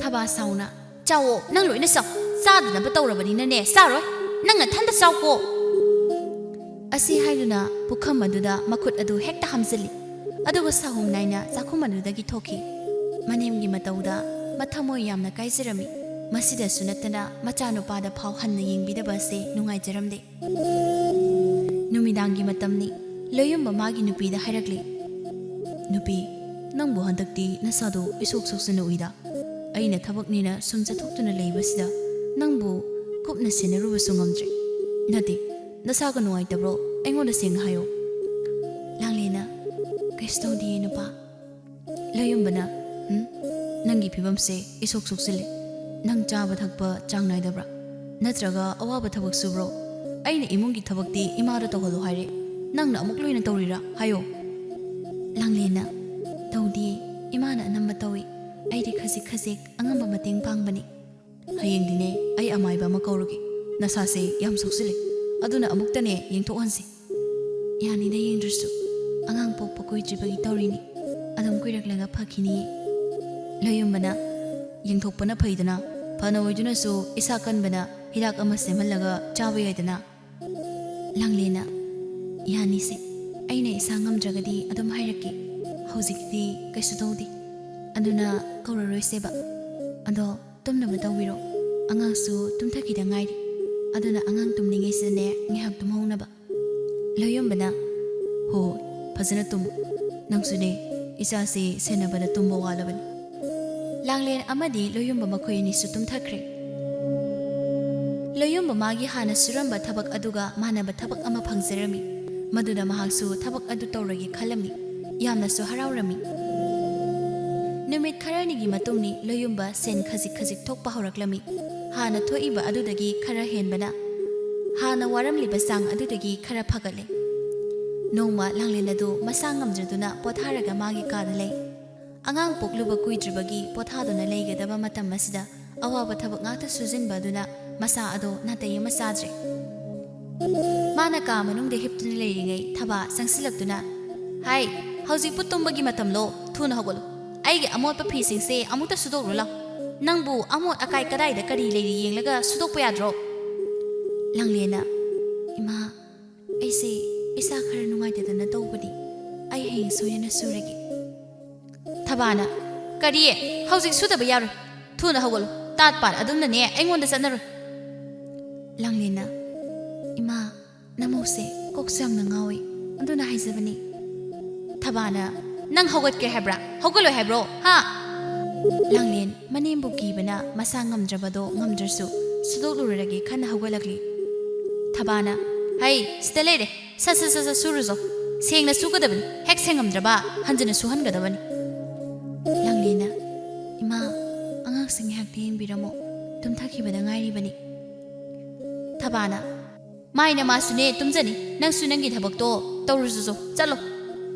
ꯊꯕꯥ ꯁꯥꯎꯅ, "ꯆꯥꯎꯑꯣ, ꯅꯪ ꯂꯣꯏꯅ ꯆꯥꯎ꯫ ꯆꯥꯗꯅꯕ ꯇꯧꯔꯕꯅꯤꯅꯅꯦ ꯆꯥꯔꯣꯏ꯫ ꯅꯪ ꯅꯊꯟꯗ ꯆꯥꯎꯀꯣ꯫" ꯑꯁꯤ ꯍꯥꯏꯗꯨꯅ ꯄꯨꯈꯝ ꯑꯗꯨꯗ ꯃꯈꯨꯠ ꯑꯗꯨ ꯍꯦꯛꯇ ꯍꯥꯝꯖꯤꯜꯂꯤ꯫ ꯑꯗꯨꯒ ꯁꯥꯍꯨꯝ ꯅꯥꯏꯅ ꯆꯥꯛꯈꯨꯝ ꯑꯗꯨꯗꯒꯤ ꯊꯣꯛꯈꯤ꯫ ꯃꯅꯦꯝꯒꯤ ꯃꯇꯧꯗ ꯃꯊꯃꯣꯏ ꯌꯥꯝꯅ ꯀꯥꯏꯖꯔꯝꯃꯤ꯫ ꯃꯁꯤꯗꯁꯨ ꯅꯠꯇꯅ ꯃꯆꯥꯅꯨꯄꯥꯗ ꯐꯥꯎ ꯍꯟꯅ ꯌꯦꯡꯕꯤꯗꯕ ꯑꯁꯤ ꯅꯨꯡꯉꯥꯏꯖꯔꯝꯗꯦ꯫ ꯅꯨꯃꯤꯗꯥꯡꯒꯤ ꯃꯇꯝꯅꯤ꯫ ꯂꯣꯌꯨꯝꯕ ꯃꯥꯒꯤ ꯅꯨꯄꯤꯗ ꯍꯥꯏꯔꯛꯂꯤ, "ꯅꯨꯄꯤ, ꯅꯪꯕꯨ ꯍꯟꯗꯛꯇꯤ ꯅꯁꯥꯗꯣ ꯏꯁꯣꯛ ꯁꯣꯛꯆꯅ ꯎꯏꯗ꯫ ꯑꯩꯅ ꯊꯕꯛꯅꯦꯅ ꯁꯨꯝ ꯆꯠꯊꯣꯛꯇꯨꯅ ꯂꯩꯕꯁꯤꯗ ꯅꯪꯕꯨ ꯀꯨꯞꯅ ꯁꯦꯟꯅꯔꯨꯕꯁꯨ ꯉꯝꯗ꯭ꯔꯦ꯫ ꯅꯠꯇꯦ, ꯅꯁꯥꯒ ꯅꯨꯡꯉꯥꯏꯇꯕ꯭ꯔꯣ? ꯑꯩꯉꯣꯟꯗ ꯁꯦꯡꯅ ꯍꯥꯏꯌꯣ꯫" ꯂꯥꯡꯂꯦꯟꯅ, "ꯀꯩꯁꯨ ꯇꯧꯗꯤꯌꯦ ꯅꯨꯄꯥ꯫" ꯂꯣꯌꯨꯝꯕꯅ, "ꯍꯨꯝ? ꯅꯪꯒꯤ ꯐꯤꯕꯝꯁꯦ ꯏꯁꯣꯛ ꯁꯣꯛꯆꯤꯜꯂꯦ꯫ ꯅꯪ ꯆꯥꯕ ꯊꯛꯄ ꯆꯥꯡ ꯅꯥꯏꯗꯕ꯭ꯔꯥ? ꯅꯠꯇ꯭ꯔꯒ ꯑꯋꯥꯕ ꯊꯕꯛ ꯁꯨꯕ꯭ꯔꯣ? ꯑꯩꯅ ꯏꯃꯨꯡꯒꯤ ꯊꯕꯛꯇꯤ ꯏꯃꯥꯗ ꯇꯧꯍꯜꯂꯣ ꯍꯥꯏꯔꯦ꯫ ꯅꯪꯅ ꯑꯃꯨꯛ ꯂꯣꯏꯅ ꯇꯧꯔꯤꯔꯥ? ꯍꯥꯏꯌꯣ꯫" ꯂꯥꯡꯂꯦꯟꯅ, "ꯇꯧꯗꯤꯌꯦ꯫ ꯏꯃꯥꯅ ꯑꯅꯝꯕ ꯇꯧꯏ꯫ ꯑꯩꯗꯤ ꯈꯖꯤꯛ ꯈꯖꯤꯛ ꯑꯉꯝꯕ ꯃꯇꯦꯡ ꯄꯥꯡꯕꯅꯤ꯫" "ꯍꯌꯦꯡꯗꯤꯅꯦ ꯑꯩ ꯑꯃꯥꯏꯕ ꯑꯃ ꯀꯧꯔꯒꯦ꯫ ꯅꯁꯥꯁꯦ ꯌꯥꯝ ꯁꯣꯛꯆꯤꯜꯂꯦ꯫ ꯑꯗꯨꯅ ꯑꯃꯨꯛꯇꯅꯦ ꯌꯦꯡꯊꯣꯛꯍꯟꯁꯦ꯫" "ꯌꯥꯅꯤꯗ, ꯌꯦꯡꯗ꯭ꯔꯁꯨ꯫ ꯑꯉꯥꯡ ꯄꯣꯛꯄ ꯀꯨꯏꯗ꯭ꯔꯤꯕꯒꯤ ꯇꯧꯔꯤꯅꯤ꯫ ꯑꯗꯨꯝ ꯀꯨꯏꯔꯛꯂꯒ ꯐꯈꯤꯅꯤꯌꯦ꯫" ꯂꯣꯌꯨꯝꯕꯅ, "ꯌꯦꯡꯊꯣꯛꯄꯅ ꯐꯩꯗꯅ꯫ ꯐꯅ ꯑꯣꯏꯗꯨꯅꯁꯨ ꯏꯁꯥ ꯀꯟꯕꯅ ꯍꯤꯗꯥꯛ ꯑꯃ ꯁꯦꯝꯍꯜꯂꯒ ꯆꯥꯕ ꯌꯥꯏꯗꯅ꯫" ꯂꯥꯡꯂꯦꯟꯅ, "ꯌꯥꯅꯤꯁꯦ꯫" ꯑꯩꯅ ꯏꯁꯥ ꯉꯝꯗ꯭ꯔꯒꯗꯤ ꯑꯗꯨꯝ ꯍꯥꯏꯔꯛꯀꯦ꯫ ꯍꯧꯖꯤꯛꯇꯤ ꯀꯩꯁꯨ ꯇꯧꯗꯦ, ꯑꯗꯨꯅ ꯀꯧꯔꯔꯣꯏꯁꯦꯕ꯫ ꯑꯗꯣ ꯇꯨꯝꯅꯕ ꯇꯧꯕꯤꯔꯣ, ꯑꯉꯥꯡꯁꯨ ꯇꯨꯝꯊꯈꯤꯗ ꯉꯥꯏꯔꯤ꯫ ꯑꯗꯨꯅ ꯑꯉꯥꯡ ꯇꯨꯝꯂꯤꯉꯩꯁꯤꯗꯅꯦ ꯉꯥꯏꯍꯥꯛ ꯇꯨꯝꯍꯧꯅꯕ꯫ ꯂꯣꯌꯨꯝꯕꯅ, "ꯍꯣꯏ, ꯐꯖꯅ ꯇꯨꯝꯃꯨ꯫ ꯅꯪꯁꯨꯅꯦ, ꯏꯆꯥꯁꯤ ꯁꯦꯟꯅꯕꯗ ꯇꯨꯝꯕ ꯋꯥꯠꯂꯕꯅꯤ꯫" ꯂꯥꯡꯂꯦꯟ ꯑꯃꯗꯤ ꯂꯣꯌꯨꯝꯕ ꯃꯈꯣꯏ ꯑꯅꯤꯁꯨ ꯇꯨꯝꯊꯈ꯭ꯔꯦ꯫ ꯂꯣꯌꯨꯝꯕ ꯃꯥꯒꯤ ꯍꯥꯟꯅ ꯁꯨꯔꯝꯕ ꯊꯕꯛ ꯑꯗꯨꯒ ꯃꯥꯟꯅꯕ ꯊꯕꯛ ꯑꯃ ꯐꯪꯖꯔꯝꯃꯤ꯫ ꯃꯗꯨꯗ ꯃꯍꯥꯛꯁꯨ ꯊꯕꯛ ꯑꯗꯨ ꯇꯧꯔꯒꯦ ꯈꯜꯂꯝꯃꯤ꯫ ꯌꯥꯝꯅꯁꯨ ꯍꯔꯥꯎꯔꯝꯃꯤ꯫ ꯅꯨꯃꯤꯠ ꯈꯔꯅꯤꯒꯤ ꯃꯇꯨꯡꯅꯤ ꯂꯣꯌꯨꯝꯕ ꯁꯦꯟ ꯈꯖꯤꯛ ꯈꯖꯤꯛ ꯊꯣꯛꯄ ꯍꯧꯔꯛꯂꯝꯃꯤ꯫ ꯍꯥꯟꯅ ꯊꯣꯛꯏꯕ ꯑꯗꯨꯗꯒꯤ ꯈꯔ ꯍꯦꯟꯕꯅ, ꯍꯥꯟꯅ ꯋꯥꯔꯝꯂꯤꯕ ꯆꯥꯡ ꯑꯗꯨꯗꯒꯤ ꯈꯔ ꯐꯒꯠꯂꯦ꯫ ꯅꯣꯡꯃ ꯂꯥꯡꯂꯦꯟ ꯑꯗꯨ ꯃꯁꯥ ꯉꯝꯗ꯭ꯔꯗꯨꯅ ꯄꯣꯊꯥꯔꯒ ꯃꯥꯒꯤ ꯀꯥꯗ ꯂꯩ꯫ ꯑꯉꯥꯡ ꯄꯣꯛꯂꯨꯕ ꯀꯨꯏꯗ꯭ꯔꯤꯕꯒꯤ ꯄꯣꯊꯥꯗꯨꯅ ꯂꯩꯒꯗꯕ ꯃꯇꯝ ꯑꯁꯤꯗ ꯑꯋꯥꯕ ꯊꯕꯛ ꯉꯥꯛꯇ ꯁꯨꯖꯤꯟꯕ ꯑꯗꯨꯅ ꯃꯁꯥ ꯑꯗꯣ ꯅꯥꯇꯩ ꯑꯃ ꯆꯥꯗ꯭ꯔꯦ꯫ ꯃꯥꯅ ꯀꯥ ꯃꯅꯨꯡꯗ ꯍꯤꯞꯇꯨꯅ ꯂꯩꯔꯤꯉꯩ ꯊꯕꯥ ꯆꯪꯁꯤꯜꯂꯛꯇꯨꯅ, "ꯍꯥꯏ, ꯍꯧꯖꯤꯛꯄꯨ ꯇꯨꯝꯕꯒꯤ ꯃꯇꯝꯂꯣ? ꯊꯨꯅ ꯍꯧꯒꯠꯂꯨ꯫ ꯑꯩꯒꯤ ꯑꯃꯣꯠꯄ ꯐꯤꯁꯤꯡꯁꯦ ꯑꯃꯨꯛꯇ ꯁꯨꯗꯣꯛꯔꯨ ꯂꯥꯎ꯫ ꯅꯪꯕꯨ ꯑꯃꯣꯠ ꯑꯀꯥꯏ ꯀꯗꯥꯏꯗ ꯀꯔꯤ ꯂꯩꯔꯤ ꯌꯦꯡꯂꯒ ꯁꯨꯗꯣꯛꯄ ꯌꯥꯗ꯭ꯔꯣ?" ꯂꯥꯡꯂꯦꯟꯅ, "ꯏꯃꯥ, ꯑꯩꯁꯦ ꯏꯁꯥ ꯈꯔ ꯅꯨꯡꯉꯥꯏꯇꯗꯅ ꯇꯧꯕꯅꯤ꯫ ꯑꯩ ꯍꯌꯦꯡ ꯁꯣꯏꯗꯅ ꯁꯨꯔꯒꯦ꯫" ꯊꯕꯥꯅ, "ꯀꯔꯤ? ꯍꯧꯖꯤꯛ ꯁꯨꯗꯕ ꯌꯥꯔꯣꯏ꯫ ꯊꯨꯅ ꯍꯧꯒꯠꯂꯨ꯫ ꯇꯥꯠ ꯄꯥꯠ ꯑꯗꯨꯝꯅꯅꯦ ꯑꯩꯉꯣꯟꯗ ꯆꯠꯅꯔꯣꯏ꯫" ꯂꯥꯡꯂꯦꯟꯅ, "ꯏꯃꯥ, ꯅꯃꯧꯁꯦ ꯀꯣꯛꯁꯨ ꯌꯥꯝꯅ ꯉꯥꯎꯏ, ꯑꯗꯨꯅ ꯍꯥꯏꯖꯕꯅꯤ꯫" ꯊꯕꯥꯅ, "ꯅꯪ ꯍꯧꯒꯠꯀꯦ ꯍꯥꯏꯕ꯭ꯔꯥ? ꯍꯧꯒꯠꯂꯣꯏ ꯍꯥꯏꯕ꯭ꯔꯣ? ꯍꯥ?" ꯂꯥꯡꯂꯦꯟ ꯃꯅꯦꯝꯕꯨ ꯀꯤꯕꯅ ꯃꯁꯥ ꯉꯝꯗ꯭ꯔꯕꯗꯣ ꯉꯝꯗ꯭ꯔꯁꯨ ꯁꯨꯗꯣꯛꯂꯨꯔꯔꯒꯦ ꯈꯟꯅ ꯍꯧꯒꯠꯂꯛꯂꯤ꯫ ꯊꯕꯥꯅ, "ꯍꯩ, ꯁꯤꯗ ꯂꯩꯔꯦ꯫ ꯁꯠ ꯁꯠ ꯁꯠ ꯁꯠ ꯁꯨꯔꯨꯆꯣ꯫ ꯁꯦꯡꯅ ꯁꯨꯒꯗꯕꯅꯤ꯫ ꯍꯦꯛ ꯁꯦꯡꯉꯝꯗ꯭ꯔꯕ ꯍꯟꯖꯤꯟꯅ ꯁꯨꯍꯟꯒꯗꯕꯅꯤ꯫" ꯂꯥꯡꯂꯦꯟꯅ, "ꯏꯃꯥ, ꯑꯉꯥꯡꯁꯤꯡ ꯉꯥꯏꯍꯥꯛꯇ ꯌꯦꯡꯕꯤꯔꯝꯃꯣ꯫ ꯇꯨꯝꯊꯈꯤꯕꯗ ꯉꯥꯏꯔꯤꯕꯅꯤ꯫" ꯊꯕꯥꯅ, "ꯃꯥꯏꯅ ꯃꯥꯁꯨꯅꯦ ꯇꯨꯝꯖꯅꯤ꯫ ꯅꯪꯁꯨ ꯅꯪꯒꯤ ꯊꯕꯛꯇꯣ ꯇꯧꯔꯨꯆꯣ, ꯆꯠꯂꯣ꯫"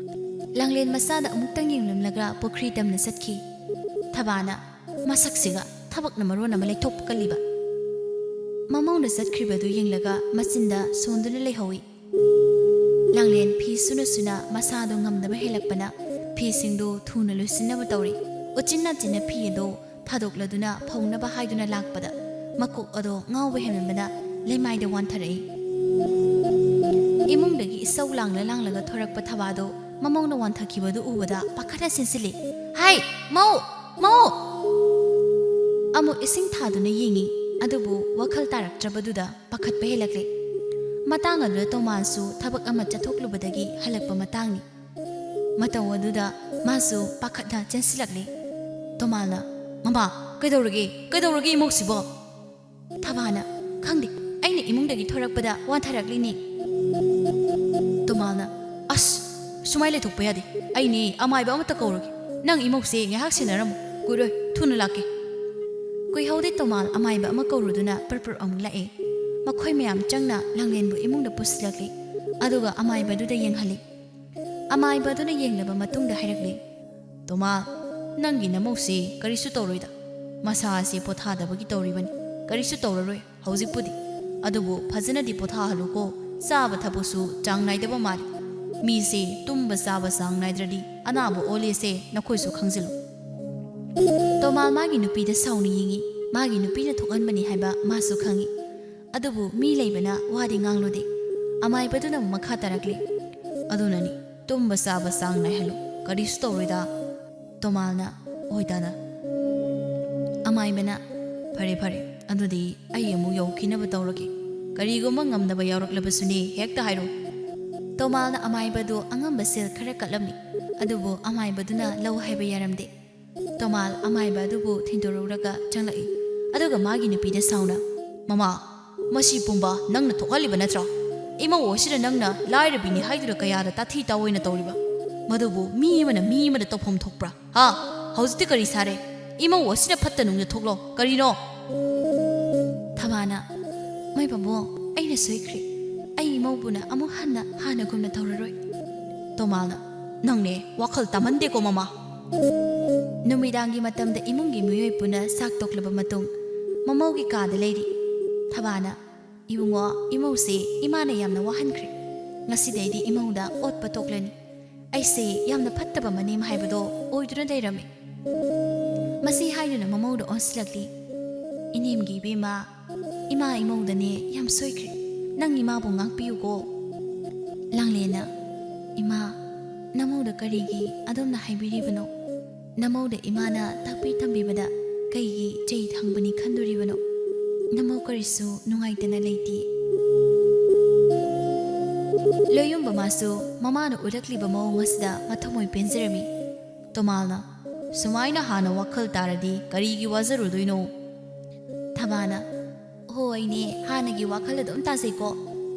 ꯂꯥꯡꯂꯦꯟ ꯃꯆꯥꯗ ꯑꯃꯨꯛꯇꯪ ꯌꯦꯡꯂꯝꯂꯒ ꯄꯨꯈ꯭ꯔꯤ ꯇꯝꯅ ꯆꯠꯈꯤ꯫ ꯊꯕꯥꯅ, "ꯃꯁꯛꯁꯤꯒ ꯊꯕꯛꯅ ꯃꯔꯣꯟ ꯑꯃ ꯂꯩꯊꯣꯛꯄ ꯀꯜꯂꯤꯕ꯫" ꯃꯃꯧꯅ ꯆꯠꯈ꯭ꯔꯤꯕꯗꯨ ꯌꯦꯡꯂꯒ ꯃꯆꯤꯟꯗ ꯁꯣꯟꯗꯨꯅ ꯂꯩꯍꯧꯏ꯫ ꯂꯥꯡꯂꯦꯟ ꯐꯤ ꯁꯨꯅ ꯁꯨꯅ ꯃꯁꯥꯗꯨ ꯉꯝꯗꯕ ꯍꯦꯜꯂꯛꯄꯅ ꯐꯤꯁꯤꯡꯗꯨ ꯊꯨꯅ ꯂꯣꯏꯁꯤꯟꯅꯕ ꯇꯧꯔꯤ꯫ ꯎꯆꯤꯟ ꯅꯥꯆꯤꯟꯅ ꯐꯤ ꯑꯗꯨ ꯊꯥꯗꯣꯛꯂꯗꯨꯅ ꯐꯧꯅꯕ ꯍꯥꯏꯗꯨꯅ ꯂꯥꯛꯄꯗ ꯃꯀꯣꯛ ꯑꯗꯣ ꯉꯥꯎꯕ ꯍꯦꯟꯃꯟꯕꯅ ꯂꯩꯃꯥꯏꯗ ꯋꯥꯟꯊꯔꯛꯏ꯫ ꯏꯃꯨꯡꯗꯒꯤ ꯏꯁꯧ ꯂꯥꯡꯂ ꯂꯥꯡꯂꯒ ꯊꯣꯔꯛꯄ ꯊꯕꯥꯗꯣ ꯃꯃꯧꯅ ꯋꯥꯟꯊꯈꯤꯕꯗꯨ ꯎꯕꯗ ꯄꯥꯈꯠꯅ ꯆꯦꯟꯁꯤꯜꯂꯤ꯫ "ꯍꯥꯏ, ꯃꯧ! ꯃꯧ!" ꯑꯃꯨꯛ ꯏꯁꯤꯡ ꯊꯥꯗꯨꯅ ꯌꯦꯡꯉꯤ, ꯑꯗꯨꯕꯨ ꯋꯥꯈꯜ ꯇꯥꯔꯛꯇ꯭ꯔꯕꯗꯨꯗ ꯄꯥꯈꯠꯄ ꯍꯦꯜꯂꯛꯂꯦ꯫ ꯃꯇꯥꯡ ꯑꯗꯨꯗ ꯇꯣꯃꯥꯟꯁꯨ ꯊꯕꯛ ꯑꯃ ꯆꯠꯊꯣꯛꯂꯨꯕꯗꯒꯤ ꯍꯜꯂꯛꯄ ꯃꯇꯥꯡꯅꯤ꯫ ꯃꯇꯧ ꯑꯗꯨꯗ ꯃꯥꯁꯨ ꯄꯥꯈꯠꯅ ꯆꯦꯟꯁꯤꯜꯂꯛꯂꯦ꯫ ꯇꯣꯃꯥꯟꯅ, "ꯃꯃꯥ, ꯀꯩꯗꯧꯔꯒꯦ? ꯀꯩꯗꯧꯔꯒꯦ ꯏꯃꯧꯁꯤꯕꯣ?" ꯊꯕꯥꯅ, "ꯈꯪꯗꯦ, ꯑꯩꯅ ꯏꯃꯨꯡꯗꯒꯤ ꯊꯣꯔꯛꯄꯗ ꯋꯥꯟꯊꯔꯛꯂꯤꯅꯤ꯫" ꯇꯣꯃꯥꯜꯅ, "ꯑꯁ, ꯁꯨꯃꯥꯏ ꯂꯩꯊꯣꯛꯄ ꯌꯥꯗꯦ꯫ ꯑꯩꯅꯦ ꯑꯃꯥꯏꯕ ꯑꯃꯠꯇ ꯀꯧꯔꯒꯦ꯫ ꯅꯪ ꯏꯃꯧꯁꯦ ꯉꯥꯏꯍꯥꯛ ꯁꯦꯟꯅꯔꯝꯃꯨ꯫ ꯀꯨꯏꯔꯣꯏ, ꯊꯨꯅ ꯂꯥꯛꯀꯦ꯫" ꯀꯨꯏꯍꯧꯗꯦ ꯇꯣꯃꯥꯜ ꯑꯃꯥꯏꯕ ꯑꯃ ꯀꯧꯔꯨꯗꯨꯅ ꯄꯔ ꯄꯔ ꯑꯃꯨꯛ ꯂꯥꯛꯑꯦ꯫ ꯃꯈꯣꯏ ꯃꯌꯥꯝ ꯆꯪꯅ ꯂꯥꯡꯂꯦꯟꯕꯨ ꯏꯃꯨꯡꯗ ꯄꯨꯁꯤꯜꯂꯛꯂꯦ꯫ ꯑꯗꯨꯒ ꯑꯃꯥꯏꯕꯗꯨꯗ ꯌꯦꯡꯍꯜꯂꯤ꯫ ꯑꯃꯥꯏꯕ ꯑꯗꯨꯅ ꯌꯦꯡꯂꯕ ꯃꯇꯨꯡꯗ ꯍꯥꯏꯔꯛꯂꯤ, "ꯇꯣꯃꯥ, ꯅꯪꯒꯤ ꯅꯃꯧꯁꯤ ꯀꯔꯤꯁꯨ ꯇꯧꯔꯣꯏꯗ꯫ ꯃꯁꯥ ꯑꯁꯤ ꯄꯣꯊꯥꯗꯕꯒꯤ ꯇꯧꯔꯤꯕꯅꯤ꯫ ꯀꯔꯤꯁꯨ ꯇꯧꯔꯔꯣꯏ ꯍꯧꯖꯤꯛꯄꯨꯗꯤ꯫ ꯑꯗꯨꯕꯨ ꯐꯖꯅꯗꯤ ꯄꯣꯊꯥꯍꯜꯂꯨꯀꯣ꯫ ꯆꯥꯕ ꯊꯛꯄꯁꯨ ꯆꯥꯡ ꯅꯥꯏꯗꯕ ꯃꯥꯜꯂꯤ꯫ ꯃꯤꯁꯦ ꯇꯨꯝꯕ ꯆꯥꯕ ꯆꯥꯡ ꯅꯥꯏꯗ꯭ꯔꯗꯤ ꯑꯅꯥꯕ ꯑꯣꯜꯂꯦꯁꯦ ꯅꯈꯣꯏꯁꯨ ꯈꯪꯖꯤꯜꯂꯨ꯫" ꯇꯣꯃꯥ ꯃꯥꯒꯤ ꯅꯨꯄꯤꯗ ꯁꯥꯎꯅ ꯌꯦꯡꯉꯤ꯫ ꯃꯥꯒꯤ ꯅꯨꯄꯤꯅ ꯊꯣꯛꯍꯟꯕꯅꯤ ꯍꯥꯏꯕ ꯃꯥꯁꯨ ꯈꯪꯉꯤ꯫ ꯑꯗꯨꯕꯨ ꯃꯤ ꯂꯩꯕꯅ ꯋꯥꯗꯤ ꯉꯥꯡꯂꯨꯗꯦ꯫ ꯑꯃꯥꯏꯕꯗꯨꯅ ꯑꯃꯨꯛ ꯃꯈꯥ ꯇꯥꯔꯛꯂꯤ, "ꯑꯗꯨꯅꯅꯤ, ꯇꯨꯝꯕ ꯆꯥꯕ ꯆꯥꯡ ꯅꯥꯏꯍꯜꯂꯨ, ꯀꯔꯤꯁꯨ ꯇꯧꯔꯣꯏꯗ꯫" ꯇꯣꯃꯥꯜꯅ, "ꯍꯣꯏ ꯇꯥꯗ꯫" ꯑꯃꯥꯏꯕꯅ, "ꯐꯔꯦ ꯐꯔꯦ, ꯑꯗꯨꯗꯤ ꯑꯩ ꯑꯃꯨꯛ ꯌꯧꯈꯤꯅꯕ ꯇꯧꯔꯒꯦ꯫ ꯀꯔꯤꯒꯨꯝꯕ ꯉꯝꯗꯕ ꯌꯥꯎꯔꯛꯂꯕꯁꯨꯅꯦ ꯍꯦꯛꯇ ꯍꯥꯏꯔꯣ꯫" ꯇꯣꯃꯥꯜꯅ ꯑꯃꯥꯏꯕꯗꯨ ꯑꯉꯝꯕ ꯁꯦꯜ ꯈꯔ ꯀꯠꯂꯝꯃꯤ, ꯑꯗꯨꯕꯨ ꯑꯃꯥꯏꯕꯗꯨꯅ ꯂꯧ ꯍꯥꯏꯕ ꯌꯥꯔꯝꯗꯦ꯫ ꯇꯣꯃꯥꯜ ꯑꯃꯥꯏꯕ ꯑꯗꯨꯕꯨ ꯊꯤꯟꯗꯣꯔꯛꯂꯒ ꯆꯪꯂꯛꯏ, ꯑꯗꯨꯒ ꯃꯥꯒꯤ ꯅꯨꯄꯤꯗ ꯁꯥꯎꯅ, "ꯃꯃꯥ, ꯃꯁꯤ ꯄꯨꯝꯕ ꯅꯪꯅ ꯊꯣꯛꯍꯜꯂꯤꯕ ꯅꯠꯇ꯭ꯔꯣ? ꯏꯃꯧ ꯑꯁꯤꯅ ꯅꯪꯅ ꯂꯥꯏꯔꯕꯤꯅꯤ ꯍꯥꯏꯗꯨꯅ ꯀꯌꯥꯗ ꯇꯥꯊꯤ ꯇꯥꯑꯣꯏꯅ ꯇꯧꯔꯤꯕ? ꯃꯗꯨꯕꯨ ꯃꯤ ꯑꯃꯅ ꯃꯤ ꯑꯃꯗ ꯇꯧꯐꯝ ꯊꯣꯛꯄ꯭ꯔꯥ? ꯍꯥ? ꯍꯧꯖꯤꯛꯇꯤ ꯀꯔꯤ ꯁꯥꯔꯦ? ꯏꯃꯧ ꯑꯁꯤꯅ ꯐꯠꯇ ꯅꯨꯡꯗ ꯊꯣꯛꯂꯣ꯫ ꯀꯔꯤꯅꯣ?" ꯊꯕꯥꯅ, "ꯃꯥꯏ ꯄꯥꯕꯨꯡ, ꯑꯩꯅ ꯁꯣꯏꯈ꯭ꯔꯦ꯫ ꯑꯩ ꯏꯃꯧꯕꯨꯅ ꯑꯃꯨꯛ ꯍꯟꯅ ꯍꯥꯟꯅꯒꯨꯝꯅ ꯇꯧꯔꯔꯣꯏ꯫" ꯇꯣꯃꯥꯜꯅ, "ꯅꯪꯅꯦ ꯋꯥꯈꯜ ꯇꯥꯃꯟꯗꯦꯀꯣ, ꯃꯃꯥ꯫" ꯅꯨꯃꯤꯗꯥꯡꯒꯤ ꯃꯇꯝꯗ ꯏꯃꯨꯡꯒꯤ ꯃꯤꯑꯣꯏ ꯄꯨꯟꯅ ꯆꯥꯛ ꯇꯣꯛꯂꯕ ꯃꯇꯨꯡ, ꯃꯃꯧꯒꯤ ꯀꯥꯗ ꯂꯩꯔꯤ꯫ ꯊꯕꯥꯅ, "ꯏꯕꯨꯡꯉꯣ, ꯏꯃꯧꯁꯦ ꯏꯃꯥꯅ ꯌꯥꯝꯅ ꯋꯥꯍꯟꯈ꯭ꯔꯦ꯫ ꯉꯁꯤꯗꯩꯗꯤ ꯏꯃꯧꯗ ꯑꯣꯠꯄ ꯇꯣꯛꯂꯅꯤ꯫ ꯑꯩꯁꯦ ꯌꯥꯝꯅ ꯐꯠꯇꯕ ꯃꯅꯦꯝ ꯍꯥꯏꯕꯗꯣ ꯑꯣꯏꯗꯨꯅ ꯂꯩꯔꯝꯃꯦ꯫" ꯃꯁꯤ ꯍꯥꯏꯗꯨꯅ ꯃꯃꯧꯗ ꯑꯣꯟꯁꯤꯜꯂꯛꯂꯤ꯫ "ꯏꯅꯦꯝꯒꯤ ꯏꯕꯦꯝꯃ, ꯏꯃꯥ ꯏꯃꯧꯗꯅꯦ ꯌꯥꯝ ꯁꯣꯏꯈ꯭ꯔꯦ꯫ ꯅꯪ ꯏꯃꯥꯕꯨ ꯉꯥꯛꯄꯤꯌꯨꯀꯣ꯫" ꯂꯥꯡꯂꯦꯟꯅ, "ꯏꯃꯥ, ꯅꯃꯧꯗ ꯀꯔꯤꯒꯤ ꯑꯗꯣꯝꯅ ꯍꯥꯏꯕꯤꯔꯤꯕꯅꯣ? ꯅꯃꯧꯗ ꯏꯃꯥꯅ ꯇꯥꯛꯄꯤ ꯇꯝꯕꯤꯕꯗ ꯀꯩꯒꯤ ꯆꯩ ꯊꯥꯡꯕꯅꯤ ꯈꯟꯗꯣꯔꯤꯕꯅꯣ? ꯅꯃꯧ ꯀꯔꯤꯁꯨ ꯅꯨꯡꯉꯥꯏꯇꯅ ꯂꯩꯇꯦ꯫" ꯂꯣꯌꯨꯝꯕ ꯃꯥꯁꯨ ꯃꯃꯥꯅ ꯎꯠꯂꯛꯂꯤꯕ ꯃꯑꯣꯡ ꯑꯁꯤꯗ ꯃꯊꯃꯣꯏ ꯄꯦꯟꯖꯔꯝꯃꯤ꯫ ꯇꯣꯃꯥꯜꯅ, "ꯁꯨꯃꯥꯏꯅ ꯍꯥꯟꯅ ꯋꯥꯈꯜ ꯇꯥꯔꯗꯤ ꯀꯔꯤꯒꯤ ꯋꯥꯖꯔꯨꯗꯣꯏꯅꯣ?" ꯊꯕꯥꯅ, "ꯍꯣꯏꯅꯦ, ꯍꯥꯟꯅꯒꯤ ꯋꯥꯈꯜ ꯑꯗꯨꯝ ꯇꯥꯖꯩꯀꯣ꯫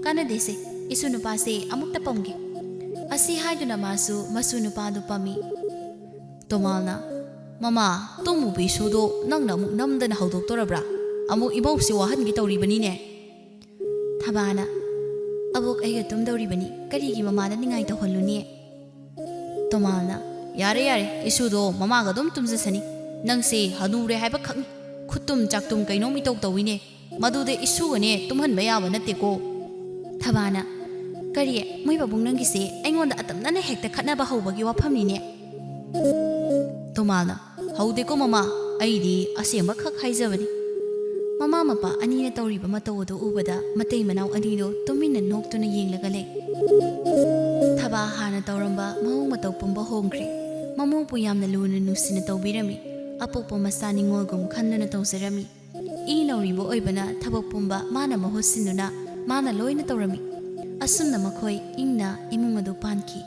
ꯀꯥꯟꯅꯗꯦꯁꯦ, ꯏꯁꯨ ꯅꯨꯄꯥꯁꯦ ꯑꯃꯨꯛꯇ ꯄꯝꯒꯦ꯫" ꯑꯁꯤ ꯍꯥꯏꯗꯨꯅ ꯃꯥꯁꯨ ꯃꯁꯨ ꯅꯨꯄꯥꯗꯨ ꯄꯝꯃꯤ꯫ ꯇꯣꯃꯥꯜꯅ, "ꯃꯃꯥ, ꯇꯨꯝꯃꯨꯕ ꯏꯁꯨꯗꯣ ꯅꯪꯅ ꯑꯃꯨꯛ ꯅꯝꯗꯅ ꯍꯧꯗꯣꯛꯇꯣꯔꯕ꯭ꯔꯥ? ꯑꯃꯨꯛ ꯏꯃꯧꯁꯤ ꯋꯥꯍꯟꯒꯦ ꯇꯧꯔꯤꯕꯅꯤꯅꯦ꯫" ꯊꯕꯥꯅ, "ꯑꯕꯣꯛ ꯑꯩꯒ ꯇꯨꯝꯗꯧꯔꯤꯕꯅꯤ, ꯀꯔꯤꯒꯤ ꯃꯃꯥꯗ ꯅꯤꯡꯉꯥꯏ ꯇꯧꯍꯜꯂꯨꯅꯤ?" ꯇꯣꯃꯥꯜꯅ, "ꯌꯥꯔꯦ ꯌꯥꯔꯦ, ꯏꯁꯨꯗꯣ ꯃꯃꯥꯒ ꯑꯗꯨꯝ ꯇꯨꯝꯖꯁꯅꯤ꯫ ꯅꯪꯁꯦ ꯍꯅꯨꯔꯦ ꯍꯥꯏꯕ ꯈꯛꯅꯤ꯫ ꯈꯨꯠꯇꯨꯝ ꯆꯥꯛꯇꯨꯝ ꯀꯩꯅꯣꯝ ꯏꯇꯧ ꯇꯧꯏꯅꯦ꯫ ꯃꯗꯨꯗ ꯏꯁꯨꯒꯅꯦ ꯇꯨꯝꯍꯟꯕ ꯌꯥꯕ ꯅꯠꯇꯦꯀꯣ꯫" ꯊꯕꯥꯅ, "ꯀꯔꯤ, ꯃꯣꯏ ꯄꯥꯕꯨꯡ ꯅꯪꯒꯤꯁꯦ ꯑꯩꯉꯣꯟꯗ ꯑꯇꯝꯅꯅ ꯍꯦꯛꯇ ꯈꯠꯅꯕ ꯍꯧꯕꯒꯤ ꯋꯥꯐꯝꯅꯤꯅꯦ?" ꯇꯣꯃꯥꯜꯅ, "ꯍꯧꯗꯦꯀꯣ ꯃꯃꯥ, ꯑꯩꯗꯤ ꯑꯁꯦꯡꯕ ꯈꯛ ꯍꯥꯏꯖꯕꯅꯤ꯫" ꯃꯃꯥ ꯃꯄꯥ ꯑꯅꯤꯅ ꯇꯧꯔꯤꯕ ꯃꯇꯧ ꯑꯗꯨ ꯎꯕꯗ ꯃꯇꯩ ꯃꯅꯥꯎ ꯑꯅꯤꯗꯨ ꯇꯨꯃꯤꯟꯅ ꯅꯣꯛꯇꯨꯅ ꯌꯦꯡꯂꯒ ꯂꯩ꯫ ꯊꯕꯥ ꯍꯥꯟꯅ ꯇꯧꯔꯝꯕ ꯃꯑꯣꯡ ꯃꯇꯧ ꯄꯨꯝꯕ ꯍꯣꯡꯈ꯭ꯔꯦ꯫ ꯃꯃꯧꯕꯨ ꯌꯥꯝꯅ ꯂꯨꯅ ꯅꯨꯡꯁꯤꯅ ꯇꯧꯕꯤꯔꯝꯃꯤ꯫ ꯑꯄꯣꯛꯄ ꯃꯆꯥ ꯅꯤꯉꯣꯜꯒꯨꯝ ꯈꯟꯗꯨꯅ ꯇꯧꯖꯔꯝꯃꯤ꯫ ꯏ ꯅꯧꯔꯤꯕ ꯑꯣꯏꯕꯅ ꯊꯕꯛ ꯄꯨꯝꯕ ꯃꯥꯅ ꯃꯍꯨꯠ ꯁꯤꯟꯗꯨꯅ ꯃꯥꯅ ꯂꯣꯏꯅ ꯇꯧꯔꯝꯃꯤ꯫ ꯑꯁꯨꯝꯅ ꯃꯈꯣꯏ ꯏꯪꯅ ꯏꯃꯨꯡ ꯑꯗꯨ ꯄꯥꯟꯈꯤ꯫